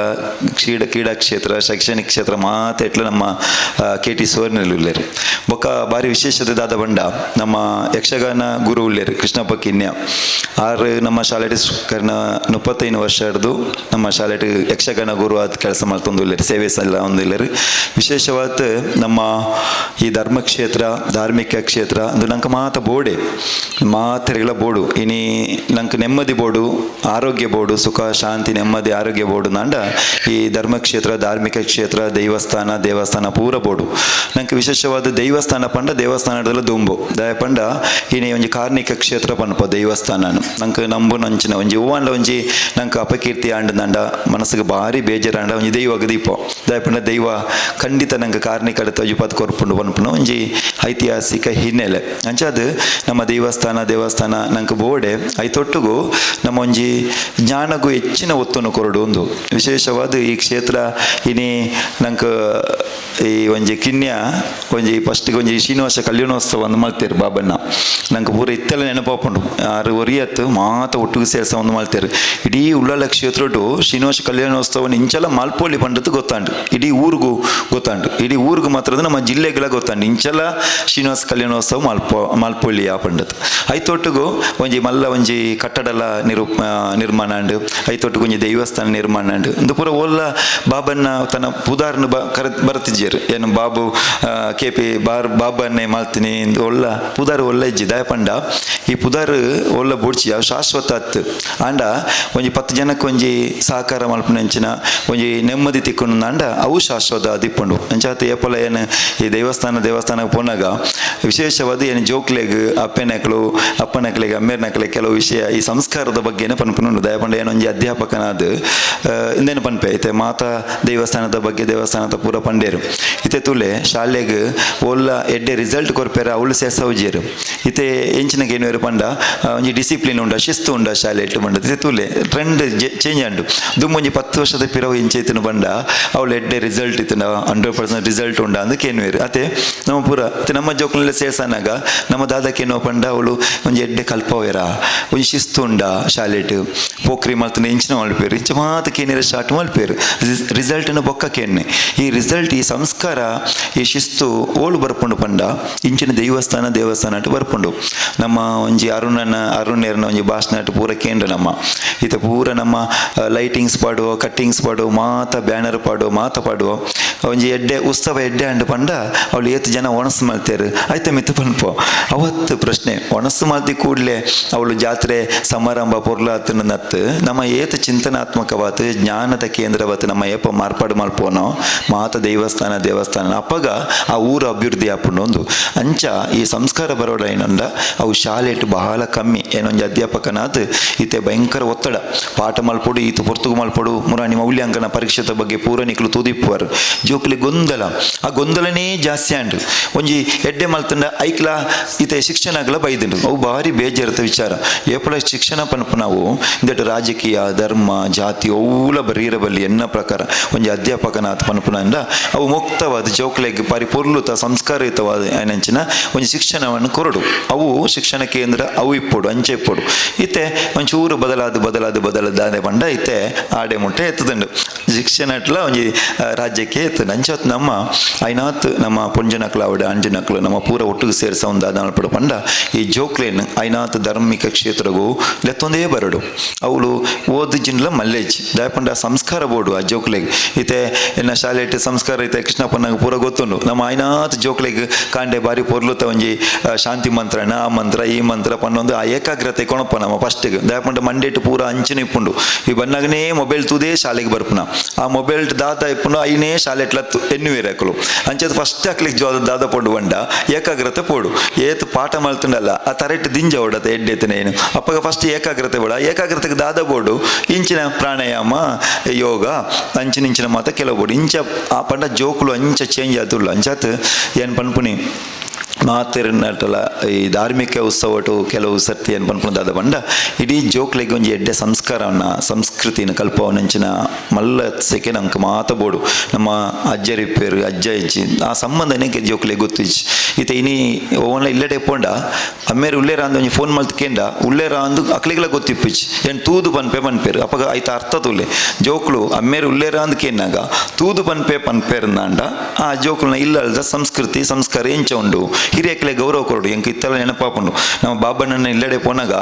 ಕ್ರೀಡಾ ಕ್ರೀಡಾ ಕ್ಷೇತ್ರ, ಶೈಕ್ಷಣಿಕ ಕ್ಷೇತ್ರ ಮಾತ ಎಟ್ಲ ನಮ್ಮ ಕೆ ಟಿ ಸುವರ್ಣಲ್ಲಿ ಉಲ್ಲೇರು. ಬೊಕ್ಕ ಬಾರಿ ವಿಶೇಷತೆ ದಾದ ಬಂಡ ನಮ್ಮ ಯಕ್ಷಗಾನ ಗುರು ಉಲ್ಲೇರು ಕೃಷ್ಣಪ್ಪ ಕಿನ್ಯ ಆರು. ನಮ್ಮ ಶಾಲೆಡ್ ಕರ್ನ 35 ವರ್ಷ ಹಿಡ್ದು ನಮ್ಮ ಶಾಲೆಡ್ ಯಕ್ಷಗಾನ ಗುರು ಆದ ಕೆಲಸ ಮಾಡ್ತೊಂದು ಉಲ್ಲೇರು, ಸೇವೆ ಸಲ್ಲ ಒಂದಿಲ್ಲೇರು. ವಿಶೇಷವಾದ ನಮ್ಮ ಈ ಧರ್ಮಕ್ಷೇತ್ರ, ಧಾರ್ಮಿಕ ಕ್ಷೇತ್ರ ಅದು ನಂಗೆ ಮಾತ ಬೋಡೆ ಮಾತೆರೆಗಳ ಬೋಡು. ಇನಿ ನಂಗೆ ನೆಮ್ಮದಿ ಬೋಡು, ಆರೋಗ್ಯ ಬೋಡು, ಸುಖ ಶಾಂತಿ ನೆಮ್ಮದಿ ಆರೋಗ್ಯ ಬೋಡು ನಾಂಡ ಈ ಧರ್ಮಕ್ಷೇತ್ರ, ಧಾರ್ಮಿಕ ಕ್ಷೇತ್ರ, ದೈವಸ್ಥಾನ, ದೇವಸ್ಥಾನ ಪೂರ ಬೋಡು ನಂಗೆ. ವಿಶೇಷವಾದ ದೈವಸ್ಥಾನ ಪಂಡ ದೇವಸ್ಥಾನದಲ್ಲ ದುಂಬು ದಯ ಪಂಡ ಇನಿ ಒಂಜಿ ಕಾರ್ಣಿಕ ಕ್ಷೇತ್ರ ಪನ್ಪ ದೇವಸ್ಥಾನ. ನಂಗೆ ನಂಬುನಂಚಿನ ಒಂಜಿ ಹೂವಾಂಡ ಒಂಜಿ ನಂಗೆ ಅಪಕೀರ್ತಿ ಆಂಡ ಮನಸ್ಸಿಗೆ ಭಾರಿ ಬೇಜಾರಾಂಡ ಒಂಜಿ ದೈವಗ್ ದೀಪ. ದಯ ಪಂಡ ದೈವ ಖಂಡಿತ ನಂಗೆ ಕಾರ್ಣಿಕ ತೋಜಿಪಾತ್ ಕೊರ್ಪುಂಡು ಪನ್ಪುನ ಒಂಜಿ ಐತಿಹಾಸಿಕ ಹಿನ್ನೆಲೆ. ಅಂಚಾದ್ ನಮ್ಮ ದೇವಸ್ಥಾನ ದೇವಸ್ಥಾನ ನಂಗೆ ಬೋಡೆ. ಐತೊಟ್ಟುಗು ನಮ್ಮ ಒಂಜಿ ಜ್ಞಾನಗೂ ಹೆಚ್ಚಿನ ಒತ್ತನ್ನು ಕೊರಡು ಒಂದು ವಿಶೇಷವಾದ ಈ ಕ್ಷೇತ್ರ. ಇನಿ ನಂಗೆ ಈ ಒಂಜಿ ಕಿನ್ಯ ಒಂಜಿ ಫಸ್ಟ್ಗೆ ಒಂಜಿ ಶ್ರೀನಿವಾಸ ಕಲ್ಯಾಣೋತ್ಸವ ಒಂದು ಮಲ್ತೇರು ಬಾಬಣ್ಣ. ನಂಗೆ ಪೂರ ಇತ್ತೆಲ್ಲ ನೆನಪಾಪುಂಡು. ಆರು ಒರಿಯತ್ತು ಮಾತ ಒಟ್ಟಿಗೆ ಸೇರ್ಸ ಒಂದು ಮಲ್ತೇರು. ಇಡೀ ಉಳ್ಳಾಲ ಕ್ಷೇತ್ರಡು ಶ್ರೀನಿವಾಸ ಕಲ್ಯಾಣೋತ್ಸವ ಇಂಚಲ ಮಲ್ಪೊಲಿ ಪಂಡದ್ದು ಗೊತ್ತಾಂಡು, ಇಡೀ ಊರಿಗೂ ಗೊತ್ತಾಂಡು. ಇಡೀ ಊರಿಗೂ ಮಾತ್ರ ನಮ್ಮ ಜಿಲ್ಲೆಗಳ ಗೊತ್ತಾಂಡು ಇಂಚಲ ಶ್ರೀನಿವಾಸ ಕಲ್ಯಾಣೋತ್ಸವ ಮಲ್ಪೊಲಿ ಆ ಪಂಡದ್ದು. ಐತೊಟ್ಟಿಗೂ ಒಂಜಿ ಮಲ್ಲ ಒಂಜಿ ಕಟ್ಟಡಲ ನಿರ್ಮಾಣ ಅಂಡು. ಐತೊಟ್ಟಿಗೆ ಒಂಜಿ ದೇವಸ್ಥಾನ ನಿರ್ಮಾಣ ಅಂಡು. ಇಂದು ಪೂರ ಓಲ್ಲ ಬಾಬನ್ನ ತನ್ನ ಪುದಾರ್ನ ಬ ಕರ ಬರತಿಜ್ಜೇರು. ಏನು ಬಾಬು ಕೆ ಪಿ ಬಾರ್ ಬಾಬನ್ನೇ ಮಾಲ್ತೀನಿ ಇಂದು ಒಲ್ಲ ಪುದಾರ್ ಒಲ್ಲ ಇಜ್ಜಿ. ದಾಯ ಪಂಡ ಈ ಪುದಾರ್ ಒಲ್ಲ ಬುಡ್ಚಿ, ಅವು ಶಾಶ್ವತ ಅತ್ತು. ಆಂಡ ಒಂಜಿ 10 ಜನಕ್ಕೆ ಒಂಜಿ ಸಹಕಾರ ಮಲ್ಪುನಂಚಿನ ಒಂಜಿ ನೆಮ್ಮದಿ ತಿಕ್ಕೊಂಡು ಆಂಡ ಅವು ಶಾಶ್ವತ ದಿಪ್ಪುಂಡು. ಅಂಚಾತ್ ಏಪಲ ಏನು ಈ ದೇವಸ್ಥಾನ ದೇವಸ್ಥಾನಕ್ಕೆ ಪೋನಾಗ ವಿಶೇಷವಾದ ಏನು ಜೋಕ್ಲೆಗ್ ಅಪ್ಪನಕ್ಲು ಅಪ್ಪನಕ್ಲೆಗ್ ಅಮ್ಮೇರ್ನಕ್ಲೆಗ್ ಕೆಲವು ವಿಷಯ ಈ ಸಂಸ್ಕಾರದ ಬಗ್ಗೆನೇ ಪನ್ಪುನುಂಡು. ದಯಪಂಡ ಏನೊಂಜಿ ಅಧ್ಯಾಪಕನಾದ ಇಂದೇನು ಪನ್ಪೆ. ಇತ್ತೆ ಮಾತಾ ದೇವಸ್ಥಾನದ ಬಗ್ಗೆ ದೇವಸ್ಥಾನದ ಪೂರ ಪಂಡೇರು. ಇತ್ತೆ ತುಲೆ ಶಾಲೆಗ್ ಓಲ್ಲ ಎಡ್ಡೆ ರಿಸಲ್ಟ್ ಕೊರ್ಪೆರ ಅವಳು ಸೇರ್ಸವುಜೇರು. ಇತ್ತೆ ಎಂಚಿನಕ್ಕೆ ಏನು ಪಂಡ ಒಂಜಿ ಡಿಸಿಪ್ಲಿನ್ ಉಂಡ, ಶಿಸ್ತು ಉಂಡ ಶಾಲೆ ಇಟ್ಟು ಬಂಡ. ಇತ್ತೆ ತುಲೆ ಟ್ರೆಂಡ್ ಚೇಂಜ್ ಅಂಡು. ದುಮ್ಮೊಂಜಿ 10 ವರ್ಷದ ಪಿರವು ಇಂಚ ಇತ್ತನು ಬಂಡ ಅವಳು ಎಡ್ಡೆ ರಿಸಲ್ಟ್ ಇತ್ತು, 100% ರಿಸಲ್ಟ್ ಉಂಡ ಅಂದ್ ಕೇನುವೇರು. ಅತೆ ನಮ್ಮ ನಮ್ಮ ಪೂರ ನಮ್ಮ ಜೋಕುಲೆಲ್ಲ ಸೇರ್ಸನಾಗ ನಮ್ಮ ದಾದಕೇನೋ ಪಂಡ ಅವಳು ಒಂಜಿ ಎಡ್ಡೆ ಕಲ್ಪವೇರ ಒಂಜಿ ಶಿಸ್ತು ಉಂಡ ಶಾಲೆಟ್ ಪೋಕ್ರಿ ಮಲ್ತನ ಇಂಚಿನ ಮಲ್ಪೇರು ಇಂಚ ಮಾತ ಕೇನಿರ ಸ್ಟಾರ್ಟ್ ಮಲ್ಪೇರು ರಿಸಲ್ಟ್ನ ಬೊಕ್ಕ ಕೇನ್ನೆ ಈ ರಿಸಲ್ಟ್ ಈ ಸಂಸ್ಕಾರ ಈ ಶಿಸ್ತು ಓಳು ಬರ್ಪುಂಡು ಪಂಡ ಇಂಚಿನ ದೇವಸ್ಥಾನ ದೇವಸ್ಥಾನ ಅಟ್ ಬರ್ಪುಂಡು ನಮ್ಮ ಒಂಜಿ ಅರುಣನ ಅರುಣೇರ್ನ ಒಂಜಿ ಭಾಷಣ ಅಟ್ ಪೂರ ಕೇಂದ್ರ ನಮ್ಮ ಇತ ಪೂರ ನಮ್ಮ ಲೈಟಿಂಗ್ಸ್ ಪಾಡುವ ಕಟ್ಟಿಂಗ್ಸ್ ಪಾಡುವ ಮಾತ ಬ್ಯಾನರ್ ಪಾಡುವ ಮಾತ ಪಾಡುವ ಒಂಜಿ ಎಡ್ಡೆ ಉತ್ಸವ ಎಡ್ಡೆ ಅಂಡ್ ಪಂಡ ಅವಳು ಏತ್ ಜನ ಒಣಸು ಮಲ್ತೇರು ಆಯ್ತ ಮಿತ್ತ ಪನ್ಪೋ ಅವತ್ತು ಪ್ರಶ್ನೆ ಒಣಸು ಮಲ್ತಿ ಕೂಡಲೇ ಅವಳು ಜಾತ್ರೆ ಸಮಾರಂಭ ಪೊರ್ಲಾತನತ್ತು ನಮ್ಮ ಏತ ಚಿಂತನಾತ್ಮಕವಾತು ಜ್ಞಾನದ ಕೇಂದ್ರವಾತು ನಮ್ಮ ಏಪ ಮಾರ್ಪಾಡು ಮಲ್ಪೋನೋ ಮಾತ ದೇವಸ್ಥಾನ ದೇವಸ್ಥಾನ ಅಪ್ಪಗ ಆ ಊರು ಅಭಿವೃದ್ಧಿ ಆಪುಂಡು ಒಂದು ಅಂಚ ಈ ಸಂಸ್ಕಾರ ಬರೋಡ ಏನಂದ ಅವು ಶಾಲೆಟ್ ಬಹಳ ಕಮ್ಮಿ ಏನೊಂಜಿ ಅಧ್ಯಾಪಕನಾತ್ ಈತೆ ಭಯಂಕರ ಒತ್ತಡ ಪಾಠ ಮಲ್ಪೊಡು ಈತ ಪೊರ್ತುಗು ಮಲ್ಪೊಡು ಮುರಾಣಿ ಮೌಲ್ಯಾಂಕನ ಪರೀಕ್ಷೆತ ಬಗ್ಗೆ ಪೂರ ನಿಕ್ಲು ತೂದಿಪ್ಪುವರು ಜೋಕ್ಲಿ ಗೊಂದಲ ಆ ಗೊಂದಲನೇ ಜಾಸ್ತಿ ಆಂಡ್ ಒಂಜಿ ಎಡ್ಡೆ ಮಲ್ತಂಡ ಐಕ್ಲ ಈತ ಶಿಕ್ಷಣಗಳ ಬೈದಿಂಡು ಅವು ಭಾರಿ ಬೇಜಾರತ ವಿಚಾರ ಏಪಳ ಶಿಕ್ಷಣ ಪನ್ಪು ನಾವು ಇಂದಟ ರಾಜಕೀಯ ಧರ್ಮ ಜಾತಿ ಅವುಲ ಬರೀರಬಲ್ಲಿ ಎನ್ನ ಪ್ರಕಾರ ಒಂಜಿ ಅಧ್ಯಾಪಕನಾಥ ಪನ್ಪುನಂಡ ಅವು ಮುಕ್ತವಾದ ಜೋಕ್ಲೆಗ್ ಪಾರಿ ಪೊರ್ಲುತ ಸಂಸ್ಕಾರಯುತವಾದ ಏನಂಚಿನ ಒಂಜಿ ಶಿಕ್ಷಣವನ್ನು ಕೊರಡು ಅವು ಶಿಕ್ಷಣ ಕೇಂದ್ರ ಅವು ಇಪ್ಪೊಡು ಅಂಚೆ ಇಪ್ಪೊಡು ಇತ್ತೆ ಒಂಚೂರು ಬದಲಾದ ಬದಲಾದ ಬದಲಾದ ಪಂಡ ಇತ್ತೆ ಆಡೆ ಮುಟ್ಟೆ ಎತ್ತುದುಂಡು ಶಿಕ್ಷಣ ಅಟ್ಲ ಒಂಜಿ ರಾಜ್ಯಕ್ಕೆ ಎತ್ತುಂಡು ಅಂಚಾತ್ ನಮ್ಮ ಐನಾತ್ ನಮ್ಮ ಪೊಂಜನಕ್ಲು ಆವಡ್ ಅಂಜನಕ್ಲು ನಮ್ಮ ಪೂರ ಒಟ್ಟಿಗೆ ಸೇರಿಸ ಒಂದು ದಾದನಪಡು ಪಂಡ ಈ ಜೋಕ್ಲೇನ್ ಐನಾತ್ ಧಾರ್ಮಿಕ ಕ್ಷೇತ್ರಗೂ ಲೆತ್ತೊಂದೇ ಬರಡು ಅವಳು ಓದು ಜಿನ್ಲ ಮಲ್ಲೇಜ್ ದಾಯಪಂಡ ಸಂಸ್ಕಾರ ಬೋರ್ಡು ಆ ಜೋಕ್ಲೆಗ್ ಇತ್ತೆ ಎನ್ನ ಶಾಲೆಟ್ ಸಂಸ್ಕಾರ ಇತ್ತೆ ಕೃಷ್ಣಪ್ಪನಾಗ ಪೂರ ಗೊತ್ತುಂಡು ನಮ್ಮ ಐನಾತ್ ಜೋಕ್ಲೆಗ್ ಕಾಂಡೆ ಬಾರಿ ಪೊರ್ಲುತ ಒಂಜಿ ಶಾಂತಿ ಮಂತ್ರ ಆ ಮಂತ್ರ ಈ ಮಂತ್ರ ಪನ್ನೊಂದು ಆ ಏಕಾಗ್ರತೆ ಕೊಣಪ್ಪ ನಮ್ಮ ಫಸ್ಟಿಗೆ ದಾಯಪಂಡ ಮಂಡೇಟ್ ಪೂರ ಅಂಚಿನ ಇಪ್ಪುಂಡು ಈ ಬನ್ನಾಗನೇ ಮೊಬೈಲ್ ತೂದೇ ಶಾಲೆಗೆ ಬರ್ಪುನ ಆ ಮೊಬೈಲ್ ದಾದ ಇಪ್ಪುಂಡು ಐನೇ ಶಾಲೆಟ್ಲ ಎನ್ನುವೇರು ಅಕಲು ಅಂಚದ ಫಸ್ಟ್ ಅಕ್ಲಿಗೆ ಜೋ ದಾದ ಪೊಂಡು ಬಂಡ ಏಕಾಗ್ರತೆ ಪೋಡು ಏತ್ ಪಾಠ ಮಲ್ತುಂಡಲ್ಲ ಆ ತರೆಟ್ ದಿಂಜ ಓಡತ್ತೆ ಎಡ್ಡೆತ್ತನೆ ಏನು ಅಪ್ಪಗ ಫಸ್ಟ್ ಏಕಾಗ್ರತೆ ಬೋಡ ಏಕಾಗ್ರತೆಗೆ ದಾದ ಬೋಡು ಇಂಚಿನ ಪ್ರಾಣಾಯಾಮ ಯೋಗ ಅಂಚಿನ ಇಂಚಿನ ಮಾತ ಕೆಲವು ಬೋಡು ಇಂಚ ಆ ಪಂಡ ಜೋಕುಲು ಅಂಚ ಚೇಂಜ್ ಆತುಲ್ಲ ಅಂಚಾತ್ ಏನ್ ಪನ್ಪುನಿ ಮಾತೆರ್ನಟಲ ಈ ಧಾರ್ಮಿಕ ಉತ್ಸವಟು ಕೆಲವು ಸರ್ತಿ ಏನು ಪನ್ಪುನ ದಾದ ಪಂಡ ಇಡೀ ಜೋಕ್ಲೆಗ್ ಒಂಜಿ ಎಡ್ಡೆ ಸಂಸ್ಕಾರವನ್ನ ಸಂಸ್ಕೃತಿನ ಕಲ್ಪವನಂಚಿನ ಮಲ್ಲ ಸೆಕೆ ನಂಗೆ ಮಾತ ಬೋಡು ನಮ್ಮ ಅಜ್ಜರಿಪ್ಪೇರು ಅಜ್ಜ ಅಜ್ಜಿ ಆ ಸಂಬಂಧನೇ ಜೋಕ್ಲೆಗ್ ಗೊತ್ತಿಜ್ಜಿ ಈತ ಇನಿ ಓವನ್ಲ ಇಲ್ಲಡೆ ಪೋಂಡ ಅಮ್ಮೇರು ಉಲ್ಲೇರ ಅಂದ್ ಒಂಜಿ ಫೋನ್ ಮಲ್ತ್ ಕೇಂಡ ಉಲ್ಲೇರ ಅಂದು ಅಕ್ಲೆಗ್ಲ ಗೊತ್ತಿಪ್ಪಿಚ್ಚಿ ಏನ್ ತೂದು ಪನ್ಪೆ ಪನ್ಪೇರು ಅಪಗ ಐತ ಅರ್ಥ ತುಲೆ ಜೋಕ್ಲು ಅಮ್ಮೇರು ಉಲ್ಲೇರ ಅಂದ್ ಕೇನಾಗ ತೂದು ಪನ್ಪೆ ಪನ್ಪೇರ್ನಾಂಡ ಆ ಜೋಕುಲ್ನ ಇಲ್ಲಲ್ದ ಸಂಸ್ಕೃತಿ ಸಂಸ್ಕಾರ ಎಂಚ ಉಂಡು ಹಿರಿಯಕ್ಲೆ ಗೌರವ ಕೊರಡು ಎಂಕ್ ಇತ್ತಲ ನೆನಪಾಪುಂಡು ನಮ್ಮ ಬಾಬಣ್ಣನ ಇಲ್ಲಡೆ ಪೋನಾಗ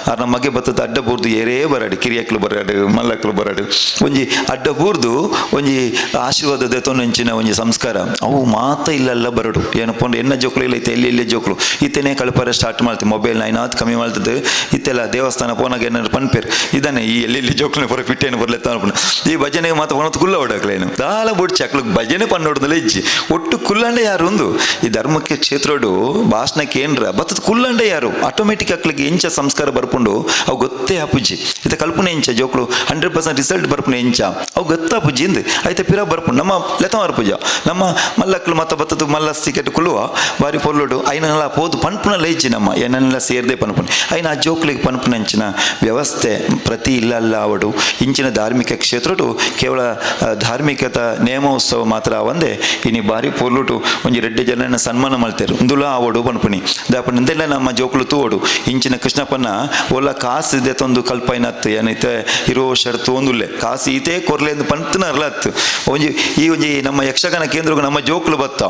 ಆರ್ ನಮ್ಮ ಮಗೆ ಬತ್ತದ ಅಡ್ಡ ಬೂರ್ದು ಏರೇ ಬರಾಡು ಕಿರಿಯಕ್ಲು ಬರಾಡು ಮಲ್ಲಕ್ಲು ಬರಾಡು ಒಂಜಿ ಅಡ್ಡ ಬೂರ್ದು ಒಂಜಿ ಆಶೀರ್ವಾದ ದೆತೊಂಚಿನ ಒಂಜಿ ಸಂಸ್ಕಾರ ಅವು ಮಾತ ಇಲ್ಲಲ್ಲ ಬರಡು ಏನಪ್ಪ ಅಂದ್ರೆ ಎನ್ನ ಜೋಕ್ಲು ಇಲ್ಲ ಇತ್ತೆ ಎಲ್ಲಿ ಎಲ್ಲಿ ಜೋಕ್ಲು ಇತ್ತನೇ ಕಳಪರ ಸ್ಟಾರ್ಟ್ ಮಾಡ್ತೀವಿ ಮೊಬೈಲ್ ಐನಾತ್ ಕಮ್ಮಿ ಮಾಡ್ತದೆ ಇತ್ತೆಲ್ಲ ದೇವಸ್ಥಾನ ಪೋನಾಗ ಏನಾರು ಪನ್ಪೇರು ಇದನ್ನೇ ಈ ಎಲ್ಲೆಲ್ಲಿ ಜೋಕ್ಲು ಬರೋ ಪಿಟ್ಟೇನು ಬರಲೆ ಈ ಭಜನೆಗೆ ಮಾತ್ರ ಪೋನತ್ ಕುಲ್ಲ ಹೊಡಕ್ಲೇನು ದಾಲ ಬುಡ್ಚಿ ಅಕ್ಲು ಭಜನೆ ಪನ್ನೋಡ್ದಲ್ಲ ಇಜ್ಜಿ ಒಟ್ಟು ಕುಲ್ಲಂಡೆ ಯಾರು ಒಂದು ಈ ಧರ್ಮಕ್ಕೆ ಕ್ಷೇತ್ರಡು ಭಾಷಣ ಕೇಂದ್ರ ಬತ್ತದ ಕುಲ್ಲಂಡೆ ಯಾರು ಆಟೋಮೆಟಿಕ್ ಅಕ್ಲಿಗೆ ಎಂಚ ಸಂಸ್ಕಾರ ಬರ್ಪುಂಡು ಅವು ಗೊತ್ತೇ ಆಪುಜಿ ಇತ್ತ ಕಲ್ಪನೆ ಎಂಚ ಜೋಕ್ಲು 100% ರಿಸಲ್ಟ್ ಬರ್ಪುಂಡು ಎಂಚ ಅವು ಗೊತ್ತಾಪುಜಿ ಇಂದು ಐತೆ ಪಿರ ಬರ್ಪುಂಡು ನಮ್ಮ ಲೆತ ಪೂಜ ನಮ್ಮ ಮಲ್ಲಕ್ಲು ಮತ್ತ ಬತ್ತದ ಮಲ್ಲ ಸಿಕೆಟ್ ಕುಲ್ಲುವ ಬಾರಿ ಪೊಲ್ಲುಡು ಐನೆಲ್ಲ ಪೋದು ಪನ್ಪುನ ಇಜ್ಜಿ ನಮ್ಮ ಏನೆಲ್ಲ ಸೇರ್ದೆ ಪನ್ಪುನ ಐನ ಆ ಜೋಕ್ಲಿಗೆ ಪನ್ಪುನಂಚಿನ ವ್ಯವಸ್ಥೆ ಪ್ರತಿ ಇಲ್ಲಲ್ಲ ಅವಡು ಇಂಚಿನ ಧಾರ್ಮಿಕ ಕ್ಷೇತ್ರಡು ಕೇವಲ ಧಾರ್ಮಿಕತ ನೇಮೋತ್ಸವ ಮಾತ್ರ ಒಂದೇ ಇನಿ ಬಾರಿ ಪೊರ್ಲುಟು ಒಂಜಿ ರೆಡ್ಡಿ ಜನನ ಸನ್ಮಾನ ಮಲ್ತೇರು ಇಂದುಲ ಆವಡು ಪನ್ಪುನಿ ದಾಪಣ ಇಂದೆಲ್ಲ ನಮ್ಮ ಜೋಕುಲು ತೂವಡು ಇಂಚಿನ ಕೃಷ್ಣಪ್ಪನ ಒಲ್ಲ ಕಾಸು ಇದೆ ತಂದು ಕಲ್ಪೈನತ್ತು ಏನೈತೆ ಇರೋ ಷರ್ತು ಒಂದುಲ್ಲೆ ಕಾಸು ಈತೇ ಕೊರ್ಲೆ ಎಂದು ಪಂತನರ್ಲ ಅತ್ತು ಒಂಜಿ ಈ ಒಂಜಿ ನಮ್ಮ ಯಕ್ಷಗಾನ ಕೇಂದ್ರಕ್ಕೆ ನಮ್ಮ ಜೋಕುಲು ಬತ್ತ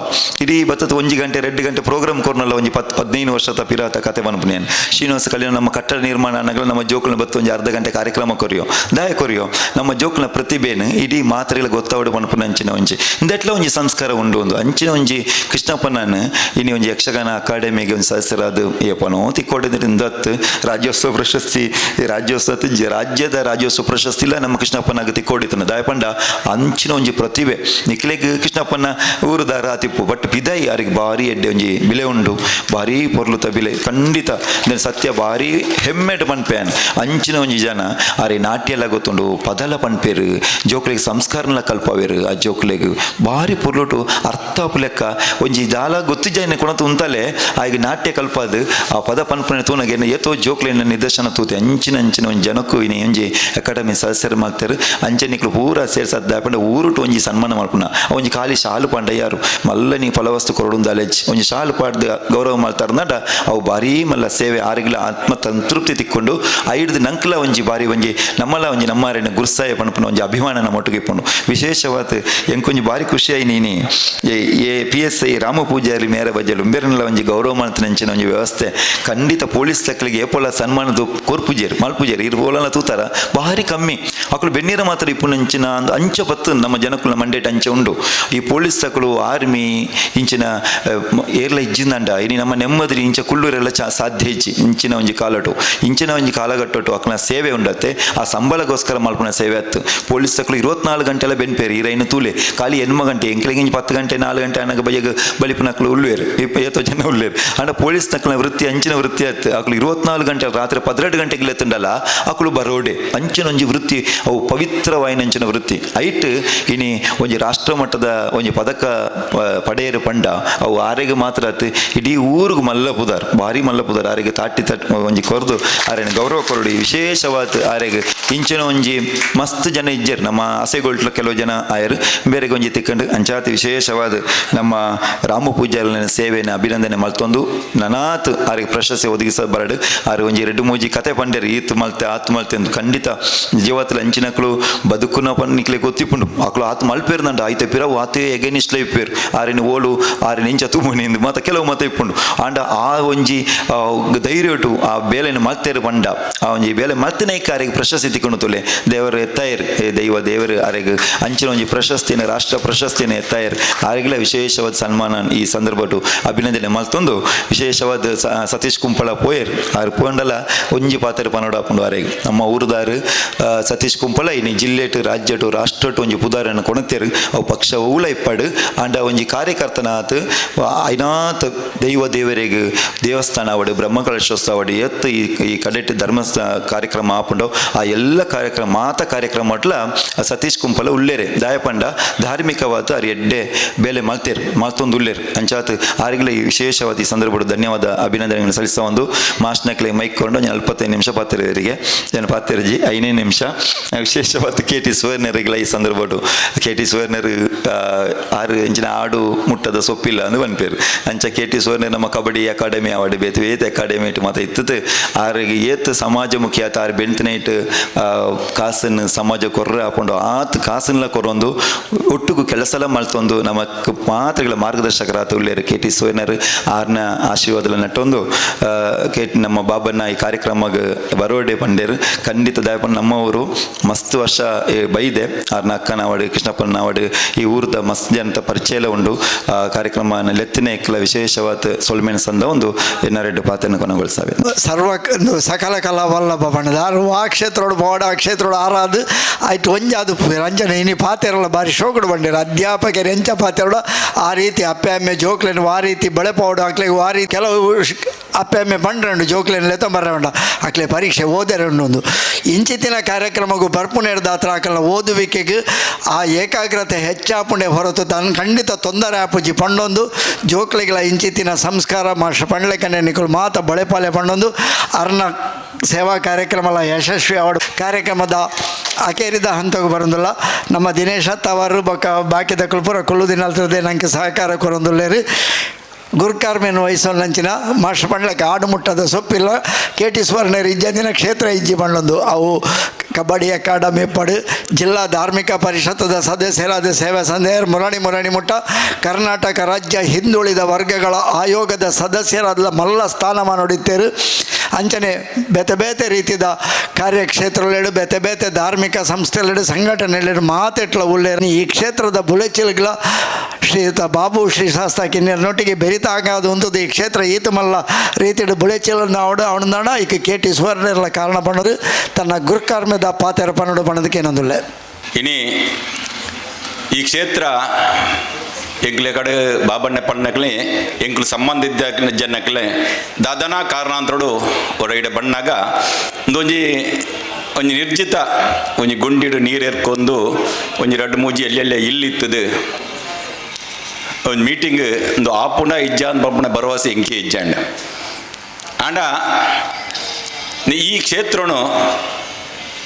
ಇಡೀ ಬತ್ತದ 1 ಗಂಟೆ 2 ಗಂಟೆ ಪ್ರೋಗ್ರಾಮ್ ಕೊರ್ನಲ್ಲ ಒಂಜಿ 10 15 ವರ್ಷದ ಪಿರಾತ ಕತೆ ಪನ್ಪುನಿ ಶ್ರೀನಿವಾಸ ಕಲ್ಯಾಣ ನಮ್ಮ ಕಟ್ಟಡ ನಿರ್ಮಾಣ ಅನ್ನಗಳ ನಮ್ಮ ಜೋಕುಲು ಬತ್ತು ಒಂಜಿ ಅರ್ಧ ಗಂಟೆ ಕಾರ್ಯಕ್ರಮ ಕೊರಿಯೋ ದಾಯ ಕೊರಿಯೋ ನಮ್ಮ ಜೋಕುಲ ಪ್ರತಿಭೆನು ಇಡೀ ಮಾತ್ರೆಗಳ ಗೊತ್ತಾವಡು ಪನ್ಪುನ ಅಂಚಿನ ಒಂಜಿ ಇಂದೆಟ್ಲ ಒಂಜಿ ಸಂಸ್ಕಾರ ಉಂಡು ಒಂದು ಅಂಚಿನ ಒಂಜಿ ಕೃಷ್ಣಪ್ಪನನ್ನು ಇನಿ ಒಂಜಿ ಯಕ್ಷಗಾನ ಅಕಾಡೆಮಿಗೆ ಒಂದು ಸದಸ್ಯರಾದ ಏಪನೋ ತಿಕ್ಕೋಡಿದ್ರಿಂದ ರಾಜ್ಯೋತ್ಸವ ಪ್ರಶಸ್ತಿ ರಾಜ್ಯೋತ್ಸವ ರಾಜ್ಯದ ರಾಜ್ಯೋತ್ಸವ ಪ್ರಶಸ್ತಿ ಇಲ್ಲ ನಮ್ಮ ಕೃಷ್ಣಪ್ಪನಾಗ ತಿಕ್ಕೋಡಿತನ ದಾಯಪಂಡ ಅಂಚಿನ ಒಂಜಿ ಪ್ರತಿಭೆ ನಿಕ್ಲೆಗ್ ಕೃಷ್ಣಪ್ಪನ ಊರುದಾರ ಆತಿಪ್ಪು ಬಟ್ ಪಿದಾಯಿ ಯಾರಿಗೆ ಭಾರಿ ಎಡ್ಡೆ ಒಂಜಿ ಬಿಲೆ ಉಂಡು ಭಾರಿ ಪೊರ್ಲುತ ಬಿಲೆ ಖಂಡಿತ ಸತ್ಯ ಭಾರಿ ಹೆಮ್ಮೆಟ್ ಪನ್ಪೇನ್ ಅಂಚಿನ ಒಂಜಿ ಜನ ಆರೆ ನಾಟ್ಯ ಎಲ್ಲ ಗೊತ್ತುಂಡು ಪದಲ ಪನ್ಪೇರು ಜೋಕ್ಲೆಗ್ ಸಂಸ್ಕಾರನ ಕಲ್ಪವೇರು ಆ ಜೋಕ್ಲೆಗ್ ಭಾರಿ ಪೊರ್ಲುಟು ಅರ್ಥ ಲೆಕ್ಕ ಒಂಜಿ ದಾಲ ಗೊತ್ತು ಜನ ಕೊಣತು ಉಂತಲೆ ಆಯ್ಗೆ ನಾಟ್ಯ ಕಲ್ಪಾದು ಆ ಪದ ಪನ್ಪನೆ ತೂನಗೆ ಏತೋ ಜೋಕ್ಲೆನ ನಿದರ್ಶನ ತೂತೆ ಅಂಚಿನ ಅಂಚಿನ ಒಂಜಿ ಜನಕ್ಕೂ ಇನಿ ಒಂಜಿ ಅಕಾಡೆಮಿ ಸದಸ್ಯರು ಮಾಡ್ತಾರೆ ಅಂಚೆ ನಿಕ್ಲು ಪೂರ ಸೇರ್ಸದ್ದ ಪಂಡ ಊರುಟು ಒಂಜಿ ಸನ್ಮಾನ ಮಲ್ಪುನ ಒಂಜಿ ಖಾಲಿ ಶಾಲು ಪಂಡ ಯಾರು ಮಲ್ಲ ನೀ ಫಲವಸ್ತು ಕೊರಡುಂದಾಲೆಜ್ ಒಂಜಿ ಶಾಲು ಪಾಡ್ದು ಗೌರವ ಮಾಡ್ತಾರನಡ ಅವು ಭಾರೀ ಮಲ್ಲ ಸೇವೆ ಆರಿಗ್ಲ ಆತ್ಮ ಸಂತೃಪ್ತಿ ತಿಕ್ಕೊಂಡು ಐಡ್ದು ನಂಕ್ಲ ಒಂಜಿ ಬಾರಿ ಒಂಜಿ ನಮ್ಮಲ ಒಂಜಿ ನಮ್ಮಾರಿನ ಗುರ್ಸಾಯ ಪಣಪುನ ಒಂಜಿ ಅಭಿಮಾನ ನಮ್ಮ ಒಟ್ಟಿಗೆ ಇಪ್ಪುಂಡು. ವಿಶೇಷವಾದ ಎಂಕೊಂಜಿ ಭಾರಿ ಖುಷಿಯಾಯಿ ನೀನಿ A P S I Rama Poojary Mera ಬಜ್ಜಲು ಉಂಬೆರನ್ಲ ಒಂಜಿ ಗೌರವ ಮಾಡ್ತಾನೆ ಒಂಜಿ ವ್ಯವಸ್ಥೆ ಖಂಡಿತ ಪೊಲೀಸ್ ತಕ್ಕಲಿಗೆ ಏಪೋಲ ಸನ್ಮಾನದ ಕೊರ್ಪುಜೇರು ಮಲ್ಪುಜೇರು ಇರು ಪೋಲನ ತೂತಾರ ಭಾರಿ ಕಮ್ಮಿ ಅಕುಲು ಬೆನ್ನೀರ ಮಾತ್ರ ಇಪ್ಪುನಂಚಿನ ಅಂಚ ಬತ್ತು ನಮ್ಮ ಜನಕುಲ ಮಂಡೇಟ್ ಅಂಚೆ ಉಂಡು. ಈ ಪೊಲೀಸ್ ತಕ್ಕಲು ಆರ್ಮಿ ಇಂಚಿನ ಏರ್ಲ ಇಜ್ಜಿಂದಂಡ ಇನಿ ನಮ್ಮ ನೆಮ್ಮದಿ ಇಂಚ ಕುಳ್ಳೂರೆಲ್ಲ ಸಾಧ್ಯ ಇಜ್ಜಿ ಇಂಚಿನ ಒಂಜಿ ಕಾಲಟು ಇಂಚಿನ ಒಂಜಿ ಕಾಲಗಟ್ಟೊಟ್ಟು ಅಕ್ನ ಸೇವೆ ಉಂಡತ್ತೆ ಆ ಸಂಬಳಗೋಸ್ಕರ ಮಲ್ಪುನ ಸೇವೆ ಆತ್ತು. ಪೊಲೀಸ್ ತಕ್ಕಲು 24 ಗಂಟೆಲ್ಲ ಬೆನ್ಪೇರು ಈರೈನು ತೂಲೆ ಖಾಲಿ 8 ಗಂಟೆ ಎಂಕ್ಲೆಗೆ ಇಂಚ 10 ಗಂಟೆ 4 ಗಂಟೆ ಅನಗ ಬಯ್ಯಗ ಬಲಿಪುನಕ್ಲು ಉಳ್ಳುವೇರು ಏತೋ ಜನ ಉಳ್ಳೇರು. ಅಂಡ ಪೊಲೀಸ್ ತಕ್ಕಲ ವೃತ್ತಿ ಅಂಚಿನ ವೃತ್ತಿ ಆತ್ತು ಅಕ್ಲು 24 ಗಂಟೆ ರಾತ್ರಿ 12 ಗಂಟೆಗೆ ಲೆತ್ತುಂಡಲ್ಲ ಅಕ್ಲು ಬರೋಡೆ ಅಂಚಿನ ಒಂಜಿ ವೃತ್ತಿ ಅವು ಪವಿತ್ರವಾಯಿನ ಅಂಚಿನ ವೃತ್ತಿ ಐಟ್ ಇನಿ ಒಂಜಿ ರಾಷ್ಟ್ರ ಮಟ್ಟದ ಒಂಜಿ ಪದಕ ಪಡೆಯರು ಪಂಡ ಅವು ಆರೆಗೆ ಮಾತ್ರ ಆತು ಇಡೀ ಊರಿಗೆ ಮಲ್ಲ ಪುದಾರ್ ಭಾರಿ ಮಲ್ಲ ಪುದಾರ್ ಆರೆಗೆ ತಾಟಿ ತಟ್ ಒಂಜಿ ಕೊರ್ದು ಆರೆನ ಗೌರವ ಕೊರಡಿ ವಿಶೇಷವಾದ ಆರೆಗೆ ಇಂಚಿನ ಒಂಜಿ ಮಸ್ತ್ ಜನ ಇಜ್ಜರು ನಮ್ಮ ಆಸೆಗೊಳ್ಟ್ಲ ಕೆಲವು ಜನ ಆಯರು ಬೇರೆ ಒಂಜಿ ತಿಕ್ಕಂಡು ಅಂಚಾತಿ ವಿಶೇಷವಾದ ನಮ್ಮ ರಾಮ ಪೂಜಾರಿನ ಸೇವೆನ ಅಭಿನಂದನೆ ಮಲ್ತೊಂದು ನನಾತ್ ಆರಿಗೆ ಪ್ರಶಸ್ತಿ ಒದಗಿಸ ಬರಡು ಆರು ಒಂಜಿ ಎರಡು ಮೂಜಿ ಕತೆ ಪಂಡೇರು ಈತ್ ಮಲ್ತೆ ಆತ್ ಮಲ್ತೆ ಎಂದು ಖಂಡಿತ ಜೀವತ್ಲ ಅಂಚಿನಕ್ಲು ಬದುಕುನ ಪನ್ನಿಕ್ಲೆ ಗೊತ್ತಿಪುಂಡು ಅಕ್ಲು ಆತ್ ಮಲ್ಪೇರು ನಂಡ ಆಯ್ತೆ ಪಿರವು ಆತೇ ಎಗನಿಸ್ಟ್ಲ ಇಪ್ಪೇರು ಆರಿನ ಓಲು ಆರಿನ ಇಂಚ ತುಮುನಿಂದು ಮತ್ತ ಕೆಲವು ಮತ ಇಪ್ಪುಂಡು. ಆಂಡ ಆ ಒಂಜಿ ಧೈರ್ಯಟು ಆ ಬೇಲೆನ ಮಲ್ತೇರು ಪಂಡ ಆ ಒಂಜಿ ಬೇಲೆ ಮಲ್ತಿನೈಕ ಆರಿಗೆ ಪ್ರಶಸ್ತಿ ತಿಕ್ಕೊಂಡು ತುಲೆ ದೇವರು ಎತ್ತಾಯರು ದೈವ ದೇವರು ಆರಿಗೆ ಅಂಚಿನ ಒಂಜಿ ಪ್ರಶಸ್ತಿನ ರಾಷ್ಟ್ರ ಪ್ರಶಸ್ತಿನ ಎತ್ತಾಯರು ಆರಿಗೆಲ್ಲ ವಿಶೇಷವಾದ ಸನ್ಮಾನ ಈ ಸಂದರ್ಭಟು ಅಭಿನಂದನೆ ಮಲ್ತೊಂದು ವಿಶೇಷವಾದ ಸತೀಶ್ ಕುಂಪಳ ಪೋಯರ್ ಆರು ಪೋಂಡಲ ಒಂಜಿ ಪಾತ್ರ ಪನೋಡಾಪುಂಡು ಆರಿಗೆ ನಮ್ಮ ಊರುದಾರು ಸತೀಶ್ ಕುಂಪಳ ಇನಿ ಜಿಲ್ಲೆಟು ರಾಜ್ಯಟು ರಾಷ್ಟ್ರಟು ಒಂಜಿ ಪುದಾರನ್ನು ಕೊಣತೇರು ಅವು ಪಕ್ಷ ಊಲ ಇಪ್ಪಡು ಆಂಡ ಒಂಜಿ ಕಾರ್ಯಕರ್ತನಾತ್ ಐನಾತ್ ದೈವ ದೇವರಿಗೆ ದೇವಸ್ಥಾನ ಅವಡು ಬ್ರಹ್ಮಕಲಶೋತ್ಸವ ಅವಡು ಎತ್ತು ಈ ಕಡೆಟ್ ಧರ್ಮ ಕಾರ್ಯಕ್ರಮ ಆಪುಂಡು ಆ ಎಲ್ಲ ಕಾರ್ಯಕ್ರಮ ಮಾತ ಕಾರ್ಯಕ್ರಮ ಅಟ್ಲ ಸತೀಶ್ ಕುಂಪಲ ಉಳ್ಳೇರೆ ದಾಯಪಂಡ ಧಾರ್ಮಿಕವಾದ ಅರಿ ಎಡ್ಡೆ ಬೇಲೆ ಮಲ್ತೇರು ಮಲ್ತೊಂದು ಉಳ್ಳೇರು ಅಂಚಾತ್ ಆರಿಗ್ಲ ಈ ವಿಶೇಷವಾದ ಈ ಸಂದರ್ಭ ಧನ್ಯವಾದ ಅಭಿನಂದನೆಗಳನ್ನು ಸಲ್ಲಿಸ ಒಂದು ಮಾಸ್ನಕ್ಲೆ ಮೈಕ್ ಕೊಂಡು 45 ನಿಮಿಷ ಪಾತ್ರೆರಿಗೆ ಜನ ಪಾತ್ರೆಜಿ 5 ನಿಮಿಷ ವಿಶೇಷವಾದ ಕೆ ಟಿ ಸುವರ್ಣರಿಗಳ ಈ ಸಂದರ್ಭ ಕೆ ಟಿ ಸುವರ್ಣರು 6 ಇಂಚಿನ ಆಡು ಮುಟ್ಟದ ಸೊಪ್ಪಿಲ್ಲ ಅಂದು ಪನ್ಪೇರು ಅಂಚ ಕೆ ಟಿ ಸುವರ್ಣ ನಮ್ಮ ಕಬಡ್ಡಿ ಅಕಾಡೆಮಿ ಅವಾರ್ಡ್ ಬೇತು ಏತ್ ಅಕಾಡೆಮಿ ಇಟ್ಟು ಮಾತ ಇತ್ತದು ಆರಿಗೆ ಏತ್ ಸಮಾಜಮುಖಿ ಆತ ಆರು ಬೆಂತನೆ ಇಟ್ಟು ಕಾಸನ್ನು ಸಮಾಜ ಕೊರ್ರೆ ಹಾಕೊಂಡು ಆತ್ ಕಾಸನ್ಲ ಕೊರೊಂದು ಒಟ್ಟುಗು ಕೆಲಸಲ ಮಲ್ತೊಂದು ನಮ್ಮ ಮಾತ್ರಗಳ ಮಾರ್ಗದರ್ಶಕರಾತ ಉಳ್ಳೇರು ಕೆ ಟಿ ಸುವರ್ಣರು ಆರ್ನ ಆಶೀರ್ವಾದಲ ನಟ್ಟೊಂದು ಕೆ ನಮ್ಮ ಬಾಬಣ್ಣ ಈ ಕಾರ್ಯಕ್ರಮಕ್ಕೆ ಬರೋಡೆ ಪಂಡೇರು ಖಂಡಿತ ದಾಯಪಣ್ಣ ನಮ್ಮ ಊರು ಮಸ್ತ್ ವರ್ಷ ಬೈದೆ ಆರ್ನ ಅಕ್ಕನಾವಡು ಕೃಷ್ಣಪ್ಪನಾವಡು ಈ ಊರದ ಮಸ್ತ್ ಜನತ ಪರಿಚಯ ಉಂಡು ಕಾರ್ಯಕ್ರಮ ಲೆತ್ತಿನ ಎಕ್ಕಲ ವಿಶೇಷವಾದ ಸೊಲ್ಮೆನ ಸಂದ ಒಂದು ಎನ್ನರೆಡ್ಡು ಪಾತ್ರನ ಕೊನೆಗೊಳಿಸಾವೆ. ಸರ್ವ ಸಕಲ ಕಲಾ ವಲ್ಲಭ ಬಣ್ಣದ ಆರು ಆ ಕ್ಷೇತ್ರೋಡು ಬೋಡ ಆ ಕ್ಷೇತ್ರೋಡು ಆರಾದು ಆಯ್ತು ಒಂಜಾದು ರಂಜನೆ ಇನಿ ಪಾತೆರಲ್ಲ ಬಾರಿ ಶೋಕುಡು ಬಂಡಿರ ಅಧ್ಯಾಪಕರು ಎಂಚ ಪಾತೆರಡು ಆ ರೀತಿ ಅಪ್ಪೆ ಅಮ್ಮೆ ಜೋಕ್ಲೆನ್ ಆ ರೀತಿ ಬಳೆಪೋಡು ಅಕ್ಲೆಗ್ ಆ ರೀತಿ ಕೆಲವು ಅಪ್ಪೆ ಅಮ್ಮೆ ಬಂಡ್ರಂಡು ಜೋಕ್ಲೆನ್ ಲೆತ್ತೊಂಬರ ಅಕ್ಲೆ ಪರೀಕ್ಷೆ ಓದೆರಂಡು ಇಂಚಿತ್ತಿನ ಕಾರ್ಯಕ್ರಮಕ್ಕೂ ಬರ್ಪುನೇರ್ದಾತ್ರ ಆಕಲ್ನ ಓದುವಿಕೆಗೆ ಆ ಏಕಾಗ್ರತೆ ಹೆಚ್ಚಾಪುಂಡೆ ಹೊರತು ತನ್ನ ಖಂಡಿತ ತೊಂದರೆ ಆಪುಜಿ ಪಂಡೊಂದು ಜೋಕ್ಲೆಗಳ ಇಂಚಿತ್ತಿನ ಸಂಸ್ಕಾರ ಮಾಷ ಪಂಡ್ಲೆಕನೆ ನಿಕುಲು ಮಾತ ಬಳೆಪಾಲೆ ಪಂಡೊಂದು ಅರ್ನ ಸೇವಾ ಕಾರ್ಯಕ್ರಮಲ ಯಶಸ್ವಿ ಅವಡು ಕಾರ್ಯಕ್ರಮದ ಅಕೇರಿದ ಹಂತಕ್ಕೆ ಬರೋದಿಲ್ಲ. ನಮ್ಮ ದಿನೇಶ ತವರು ಬೊಕ್ಕ ಬಾಕಿದ ಕುಲ್ಪುರ ಕುಲ್ಲು ದಿನಲ್ತದೆ ನಂಗೆ ಸಹಕಾರ ಕೊರೊಂದುಲ್ಲೇರಿ ಗುರ್ಕಾರ್ಮೆನ್ ವಹಿಸೋನಂಚಿನ ಮಾಷ ಪಂಡ್ಲಕ್ಕೆ ಆಡು ಮುಟ್ಟದ ಸೊಪ್ಪಿಲ್ಲ ಕೆ ಟಿ ಸುವರ್ಣರು ಇಜ್ಜಂದಿನ ಕ್ಷೇತ್ರ ಇಜ್ಜಿ ಪಂಡೊಂದು ಅವು ಕಬಡ್ಡಿ ಅಕಾಡೆಮಿ ಪಡು ಜಿಲ್ಲಾ ಧಾರ್ಮಿಕ ಪರಿಷತ್ತದ ಸದಸ್ಯರಾದ ಸೇವಾ ಸಂದೇಹರ್ ಮುರಾಣಿ ಮುರಾಣಿ ಮುಟ್ಟ ಕರ್ನಾಟಕ ರಾಜ್ಯ ಹಿಂದುಳಿದ ವರ್ಗಗಳ ಆಯೋಗದ ಸದಸ್ಯರಾದ ಮಲ್ಲ ಸ್ಥಾನಮಾನ ಹೊಡಿತೇರು. ಅಂಚನೆ ಬೇತೆ ಬೇತೆ ರೀತಿಯ ಕಾರ್ಯಕ್ಷೇತ್ರಗಳೆರಡು ಬೇತೆ ಬೇತೆ ಧಾರ್ಮಿಕ ಸಂಸ್ಥೆಗಳೆರಡು ಸಂಘಟನೆಗಳೆರಡು ಮಾತೆಟ್ಲ ಉಳ್ಳೇರು ಈ ಕ್ಷೇತ್ರದ ಬುಲೆಚಿಲ್ಗಳ ಶ್ರೀಯುತ ಬಾಬು ಶ್ರೀ ಶಾಸ್ತ್ರ ಕಿನ್ನೆರನೊಟ್ಟಿಗೆ ಬೆರಿತಾಗಾದು ಉಂಟು ಈ ಕ್ಷೇತ್ರ ಈತ ಮಲ್ಲ ರೀತಿಯ ಬುಳೆಚಿಲನ್ನ ಅವಡು ಅವನದಾಣ ಈಕ ಕೆ ಟಿ ಸುವರ್ಣರ್ಲ ಕಾರಣ ಪಣ್ಣರು ತನ್ನ ಗುರುಕಾರ್ಮ್ಯದ ಪಾತೆರ ಪನ್ನಡು ಬಣ್ಣದಕ್ಕೆ ಏನೊಂದುಲ್ಲೆ. ಇನಿ ಈ ಕ್ಷೇತ್ರ ಎಂಕ್ಲೆ ಕಡೆ ಬಾಬಣ್ಣ ಪಣ್ಣಕ್ಲೆ ಎಂಕ್ಲು ಸಂಬಂಧಿದ್ದ ಜನಕ್ಲೆ ದಾದನ ಕಾರಣಾಂತರಡು ಹೊರಗಿಡ ಬಣ್ಣಾಗ ಒಂದೊಂಜಿ ಒಂಜಿ ನಿರ್ಜಿತ ಒಂಜಿ ಗುಂಡಿಡು ನೀರು ಎರ್ಕೊಂದು ಒಂಜಿ ರಡ್ಡು ಮೂಜಿ ಎಲ್ಲೆಲ್ಲ ಇಲ್ಲಿತ್ತದು. ಒಂದು ಮೀಟಿಂಗ್ ಒಂದು ಆಪುಂಡ ಇಜ್ಜ ಅಂದ್ ಪಂಪುನ ಭರವಸೆ ಎಂಕೆ ಇಜ್ಜಾಂಡ. ಆಂಡ ಈ ಕ್ಷೇತ್ರನು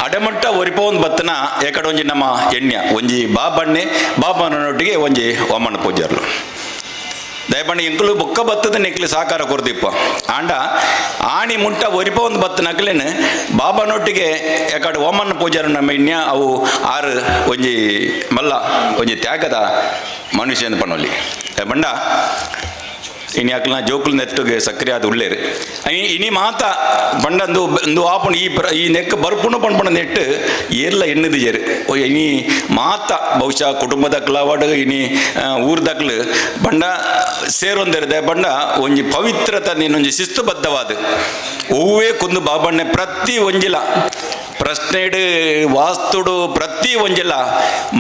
ಅಡಮಟ್ಟ ಒರಿಪೋನ್ ಬತ್ತನ ಏಕಡ ಒಂಜಿ ನಮ್ಮ ಎಣ್ಯ ಒಂಜಿ ಬಾಬಣ್ಣೆ ಬಾಬಣ್ಣನೊಟ್ಟಿಗೆ ಒಂಜಿ ವಾಮಣ್ಣ ಪೂಜಾರ್ಲು ದಯಪಂಡ ಎಂಕುಲು ಬೊಕ್ಕ ಬತ್ತದ ನೆಕ್ಲಿ ಸಾಕಾರ ಕೊರ್ದಿಪ್ಪ. ಆಂಡ ಆಣಿ ಮುಂಟ ಒರಿಪ ಒಂದು ಬತ್ತ ನಕಲೇನು ಬಾಬನೊಟ್ಟಿಗೆ ಯಾಕಡೆ ಓಮಣ್ಣ ಪೂಜಾರ ನಮ್ಮ ಇನ್ಯ ಅವು ಆರು ಒಂಜಿ ಮಲ್ಲ ಒಂಜಿ ತ್ಯಾಗದ ಮನುಷ್ಯ ಅಂತ ಪಣ್ಣೊಲಿ. ಬಂಡ ಇನಿ ಅಕ್ಲನ ಜೋಕುಲು ನೆಟ್ಟುಗೆ ಸಕ್ರಿಯ ಆದ ಉಳ್ಳೇರು. ಇನಿ ಮಾತ ಬಂಡಂದು ಒಂದು ಆಪುಂಡು ಈ ಈ ನೆಕ್ ಬರ್ಪುಣು ಪಣ್ಪುಣ ನೆಟ್ಟು ಏರ್ಲ ಎಣ್ಣದು ಜೇರು. ಇನಿ ಮಾತ ಬಹುಶಃ ಕುಟುಂಬದಕ್ಲಾವಡ್ ಇನಿ ಊರ್ದಕ್ಲು ಬಂಡ ಸೇರೊಂದಿರದೆ ಬಂಡ ಒಂಜಿ ಪವಿತ್ರತ ನೀನೊಂಜಿ ಶಿಸ್ತುಬದ್ಧವಾದ ಒವ್ವೇ ಕುಂದು ಬಾಬಣ್ಣೆ ಪ್ರತಿ ಒಂಜಿಲ ಪ್ರಶ್ನೆಡು ವಾಸ್ತುಡು ಪ್ರತಿ ಒಂಜಿಲ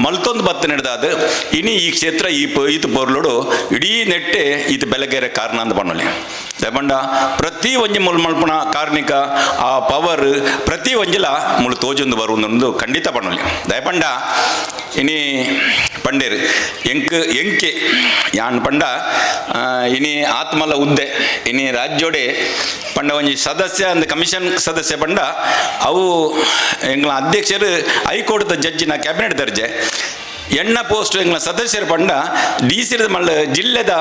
ಮಲ್ತೊಂದು ಬತ್ತ ನಡೆದಾದ. ಇನಿ ಈ ಕ್ಷೇತ್ರ ಈ ಈತ ಪೊರ್ಲುಡು ಇಡೀ ನೆಟ್ಟೆ ಈತ ಬೆಳಗೆರೆ ಕಾರಣ ಅಂತ ಪಣ್ಣೊಲಿ. ಬಂಡ ಪ್ರತಿ ಒಂಜಿ ಮುಲ್ ಮಲ್ಪುಣ ಕಾರ್ಣಿಕ ಆ ಪವರ್ ಪ್ರತಿ ಒಂಜಿಲ ಮುಳು ತೋಜೊಂದು ಬರುವಂದೊಂದು ಖಂಡಿತ ಪಣ್ಣೊಲಿ. ದಯಪಂಡ ಇನಿ ಪಂಡೇರು ಎಂಕ್ ಎಂಕೆ ಯಾನ್ ಪಂಡ ಇನಿ ಆತ್ಮಲ ಉದ್ದೆ ಇನಿ ರಾಜ್ಯೋಡೆ ಪಂಡ ಒಂಜಿ ಸದಸ್ಯ ಅಂದ್ ಕಮಿಷನ್ ಸದಸ್ಯ ಪಂಡ ಅವು ಎಂಗ್ಲ ಅಧ್ಯಕ್ಷರು ಹೈಕೋರ್ಟ್ದ ಜಡ್ಜಿನ ಕ್ಯಾಬಿನೆಟ್ ದರ್ಜೆ ಎಣ್ಣ ಪೋಸ್ಟ್. ಎಂಗ್ಲ ಸದಸ್ಯರು ಪಂಡ ಡಿ ಸಿ ಮಲ್ಲ ಜಿಲ್ಲೆದ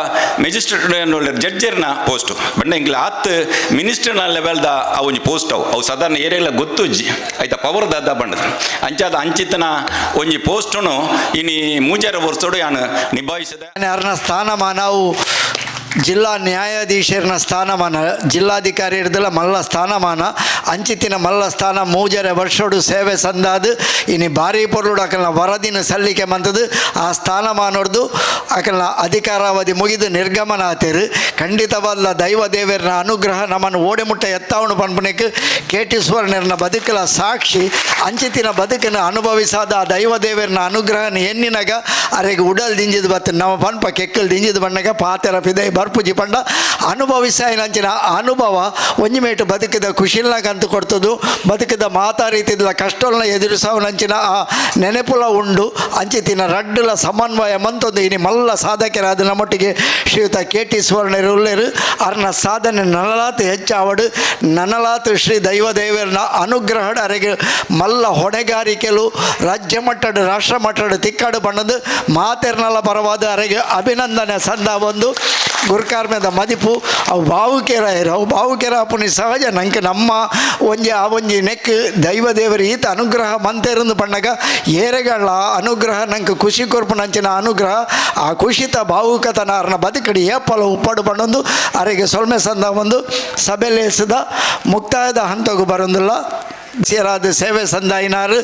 ಮೆಜಿಸ್ಟ್ರೇಟ್ ಜಡ್ಜರ್ನ ಪೋಸ್ಟ್. ಬಂಡ ಎಂಗ್ಲ ಆತ್ ಮಿನಿಸ್ಟರ್ನ ಲೆವೆಲ್ದ ಆ ಒಂಜಿ ಪೋಸ್ಟ್ ಅವು ಅವು ಸಾಧಾರಣ ಏರಿಯಾಲ ಗೊತ್ತುಜ್ಜಿ ಆಯ್ತಾ ಪವರ್ ದಾದ ಬಂಡದ ಅಂಚಾದ ಅಂಚಿತನ ಒಂಜಿ ಪೋಸ್ಟನು ಇನಿ ಮೂಜಾರ ವರ್ಷೋಡು ಯಾನು ನಿಭಾಯಿಸದೆ. ಅರ್ನ ಸ್ಥಾನಮಾನ ಅವು ಜಿಲ್ಲಾ ನ್ಯಾಯಾಧೀಶರನ ಸ್ಥಾನಮಾನ, ಜಿಲ್ಲಾಧಿಕಾರಿ ಹಿಡ್ದಲ್ಲ ಮಲ್ಲ ಸ್ಥಾನಮಾನ. ಅಂಚಿತಿನ ಮಲ್ಲ ಸ್ಥಾನ ಮೂಜರೆ ವರ್ಷೋಡು ಸೇವೆ ಸಂದಾದು ಇನಿ ಭಾರಿ ಪೊರ್ಲುಡು ಅಕಲ್ನ ವರದಿನ ಸಲ್ಲಿಕೆ ಮಂತದು ಆ ಸ್ಥಾನಮಾನೊಡ್ದು ಅಕಲ್ನ ಅಧಿಕಾರಾವಧಿ ಮುಗಿದು ನಿರ್ಗಮನ ಆತೇರು. ಖಂಡಿತವಲ್ಲ ದೈವ ದೇವರನ ಅನುಗ್ರಹ ನಮ್ಮನ್ನು ಓಡೆ ಮುಟ್ಟ ಎತ್ತಾವಣು ಪನ್ಪುನೆಕ್ ಕೆ.ಟಿ. ಸುವರ್ಣರ್ನ ಬದುಕಲ ಸಾಕ್ಷಿ. ಅಂಚಿತಿನ ಬದುಕನ್ನು ಅನುಭವಿಸಾದ ಆ ದೈವ ದೇವರನ ಅನುಗ್ರಹನ ಎನ್ನಿನಾಗ ಅರೆಗೆ ಉಡಲ್ ದಿಂಜಿದ ಬತ್ತ ನಮ್ಮ ಪನ್ಪ ಕೆಕ್ಕಲ್ ದಿಂಜಿದ ಬಣ್ಣಗ ಪಾತೆರ ಪಿದೈ ಬರ್ಪುಜಿ. ಪಂಡ ಅನುಭವಿಸಾಯಿನಂಚಿನ ಅನುಭವ ಒಂಜಿ ಮೇಟು ಬದುಕಿದ ಖುಷಿಲ್ನ ಕಂತು ಕೊಡ್ತದು. ಬದುಕಿದ ಮಾತಾ ರೀತಿದ ಕಷ್ಟಗಳನ್ನ ಎದುರಿಸವನಂಚಿನ ಆ ನೆನಪುಲ ಉಂಡು. ಅಂಚಿತಿನ ರಡ್ಡುಲ ಸಮನ್ವಯ ಮಂತೊಂದು ಇನಿ ಮಲ್ಲ ಸಾಧಕರಾದ ನಮ್ಮೊಟ್ಟಿಗೆ ಶ್ರೀಯುತ ಕೆ.ಟಿ. ಸುವರ್ಣರು ಉಲ್ಲೇರು. ಅರ್ನ ಸಾಧನೆ ನನಲಾತು ಹೆಚ್ಚಾವಡು. ನನಲಾತು ಶ್ರೀ ದೈವ ದೇವರನ ಅನುಗ್ರಹಡ ಅರೆಗೆ ಮಲ್ಲ ಹೊಣೆಗಾರಿಕೆಲು ರಾಜ್ಯ ಮಟ್ಟದ ರಾಷ್ಟ್ರ ಮಟ್ಟದ ತಿಕ್ಕಾಡು ಬಣ್ಣದು ಮಾತೆರ್ನಲ ಪರವಾದ ಅರೆಗೆ ಅಭಿನಂದನೆ ಸಂದ ಒಂದು ಗುರುಕಾರ್ಮ್ಯದ ಮದಿಪು. ಅವು ಬಾವುಕೆರ ಅವು ಬಾವುಕೆರ ಅಪ್ಪುನಿ ಸಹಜ. ನಂಗೆ ನಮ್ಮ ಒಂಜಿ ಆ ಒಂಜಿ ನೆಕ್ ದೈವ ದೇವರು ಈತ ಅನುಗ್ರಹ ಮಂತೆರಂದು ಪಣ್ಣಗ ಏರೆಗಳ ಅನುಗ್ರಹ ನಂಗೆ ಖುಷಿ ಕೊರ್ಪು ನಂಚಿನ ಅನುಗ್ರಹ ಆ ಖುಷಿತ ಭಾವುಕತನ ಅರ್ನ ಬದುಕಡಿ ಏಪಲ ಉಪ್ಪಡು ಪಣ್ಣೊಂದು ಅರೆಗೆ ಸೊಲ್ಮೆ ಸಂದ ಒಂದು ಸಭೆಲೇಸದ ಮುಕ್ತಾಯದ ಹಂತಗೂ ಬರೋದಿಲ್ಲ. ಸೇರಾದ ಸೇವೆ ಸಂದಾಯಿನಾರು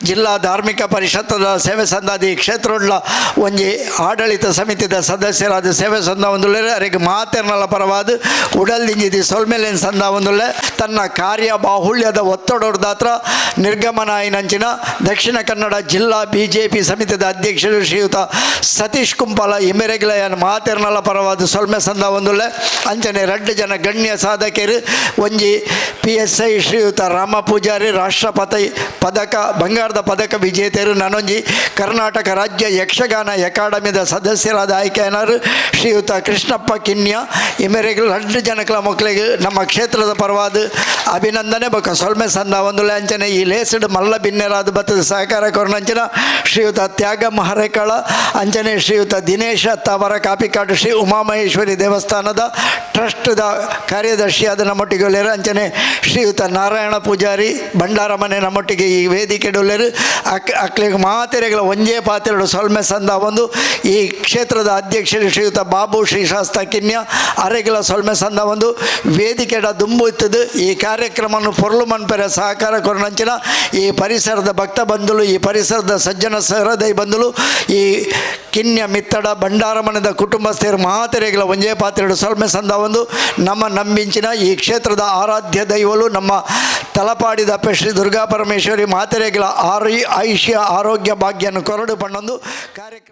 ಜಿಲ್ಲಾ ಧಾರ್ಮಿಕ ಪರಿಷತ್ತದ ಸೇವೆ ಸಂದಾದಿ ಕ್ಷೇತ್ರೋಡ್ಲ ಒಂಜಿ ಆಡಳಿತ ಸಮಿತಿದ ಸದಸ್ಯರಾದ ಸೇವೆ ಸಂದ ಒಂದುಳ್ಳೆ ಅರೆಗೆ ಮಾತೆರ್ನಲ ಪರವಾದ ಉಡಲ್ ದಿಂಜಿದಿ ಸೊಲ್ಮೆಲೆನ್ ಸಂದ ಒಂದುಳ್ಳೆ. ತನ್ನ ಕಾರ್ಯ ಬಾಹುಳ್ಯದ ಒತ್ತಡದಾತ್ರ ನಿರ್ಗಮನ ಆಯಿನಂಚಿನ ದಕ್ಷಿಣ ಕನ್ನಡ ಜಿಲ್ಲಾ ಬಿಜೆಪಿ ಸಮಿತಿದ ಅಧ್ಯಕ್ಷರು ಶ್ರೀಯುತ ಸತೀಶ್ ಕುಂಪಾಲ ಇಮೆರೆಗ್ಲಯನ್ ಮಾತೆರ್ನಲ ಪರವಾದ ಸೊಲ್ಮೆ ಸಂದ ಒಂದುಳ್ಳೆ. ಅಂಚನೆ ರಡ್ಡು ಜನ ಗಣ್ಯ ಸಾಧಕರು ಒಂಜಿ ಪಿ.ಎಸ್.ಐ ಶ್ರೀಯುತ ರಾಮ ಪೂಜಾರಿ ರಾಷ್ಟ್ರಪತಿ ಪದಕ ಬಂಗಾರದ ಪದಕ ವಿಜೇತರು, ನಾನೊಂಜಿ ಕರ್ನಾಟಕ ರಾಜ್ಯ ಯಕ್ಷಗಾನ ಅಕಾಡೆಮಿದ ಸದಸ್ಯರಾದ ಆಯ್ಕೆಯನರು ಶ್ರೀಯುತ ಕೃಷ್ಣಪ್ಪ ಕಿನ್ಯ ಇಮೆರೆಗ್ ರಡ್ಡು ಜನಕಲ ಮಕ್ಕಳಿಗೆ ನಮ್ಮ ಕ್ಷೇತ್ರದ ಪರವಾದ ಅಭಿನಂದನೆ ಬೊಕ ಸೊಲ್ಮೆ ಸಂದ ಒಂದು. ಅಂಚನೆ ಈ ಲೇಸಡ್ ಮಲ್ಲ ಬಿನ್ನೆರಾದ ಬತ್ತದ ಸಹಕಾರ ಕೊರನಂಚಿನ ಶ್ರೀಯುತ ತ್ಯಾಗ ಮಹರೇಕಳ, ಅಂಚನೆ ಶ್ರೀಯುತ ದಿನೇಶ ತವರ ಕಾಪಿಕಾಡು ಶ್ರೀ ಉಮಾಮಹೇಶ್ವರಿ ದೇವಸ್ಥಾನದ ಟ್ರಸ್ಟ್ದ ಕಾರ್ಯದರ್ಶಿಯಾದ ನಮ್ಮೊಟ್ಟಿಗೆ ಉಳ್ಳೇರು. ಅಂಚನೆ ಶ್ರೀಯುತ ನಾರಾಯಣ ಪೂಜಾರಿ ಭಂಡಾರ ಮನೆ ನಮ್ಮೊಟ್ಟಿಗೆ ಈ ವೇದಿಕೆ ಉಳ್ಳೇರು. ಅಕ್ಲಿಗೆ ಮಾತೆರೆಗಳ ಒಂಜೇ ಪಾತ್ರೆಡು ಸೊಲ್ಮೆ ಸಂದ ಒಂದು. ಈ ಕ್ಷೇತ್ರದ ಅಧ್ಯಕ್ಷರು ಶ್ರೀಯುತ ಬಾಬು ಶ್ರೀಶಾಸ್ತ ಕಿನ್ಯ ಅರೆಗಳ ಸೊಲ್ಮೆ ಸಂದ ಒಂದು. ವೇದಿಕೆಡ ದುಂಬು ಇತ್ತದು ಈ ಕಾರ್ಯಕ್ರಮವನ್ನು ಪೊರ್ಲು ಮನ್ಪೆರೆ ಸಹಕಾರ ಕೊರನಂಚಿನ ಈ ಪರಿಸರದ ಭಕ್ತ ಬಂಧುಲು, ಈ ಪರಿಸರದ ಸಜ್ಜನ ಸಹೃದಯ ಬಂಧುಲು, ಈ ಕಿನ್ಯ ಮಿತ್ತಡ ಭಂಡಾರಮನದ ಕುಟುಂಬಸ್ಥರು ಮಾತೆರೆಗಳ ಒಂಜೇ ಪಾತ್ರೆಡು ಸೊಲ್ಮೆ ಸಂದ ಒಂದು. ನಮ್ಮ ನಂಬಿಂಚಿನ ಈ ಕ್ಷೇತ್ರದ ಆರಾಧ್ಯ ದೈವಲು ನಮ್ಮ ತಲಪಾಡಿದ ಶ್ರೀ ದುರ್ಗಾ ಪರಮೇಶ್ವರಿ ಮಾತೆರೆಗಳ ಆಯುಷ್ಯ ಆರೋಗ್ಯ ಭಾಗ್ಯನ ಕೊರಡು ಪಣ್ಣೊಂದು ಕಾರ್ಯಕ್ರಮ.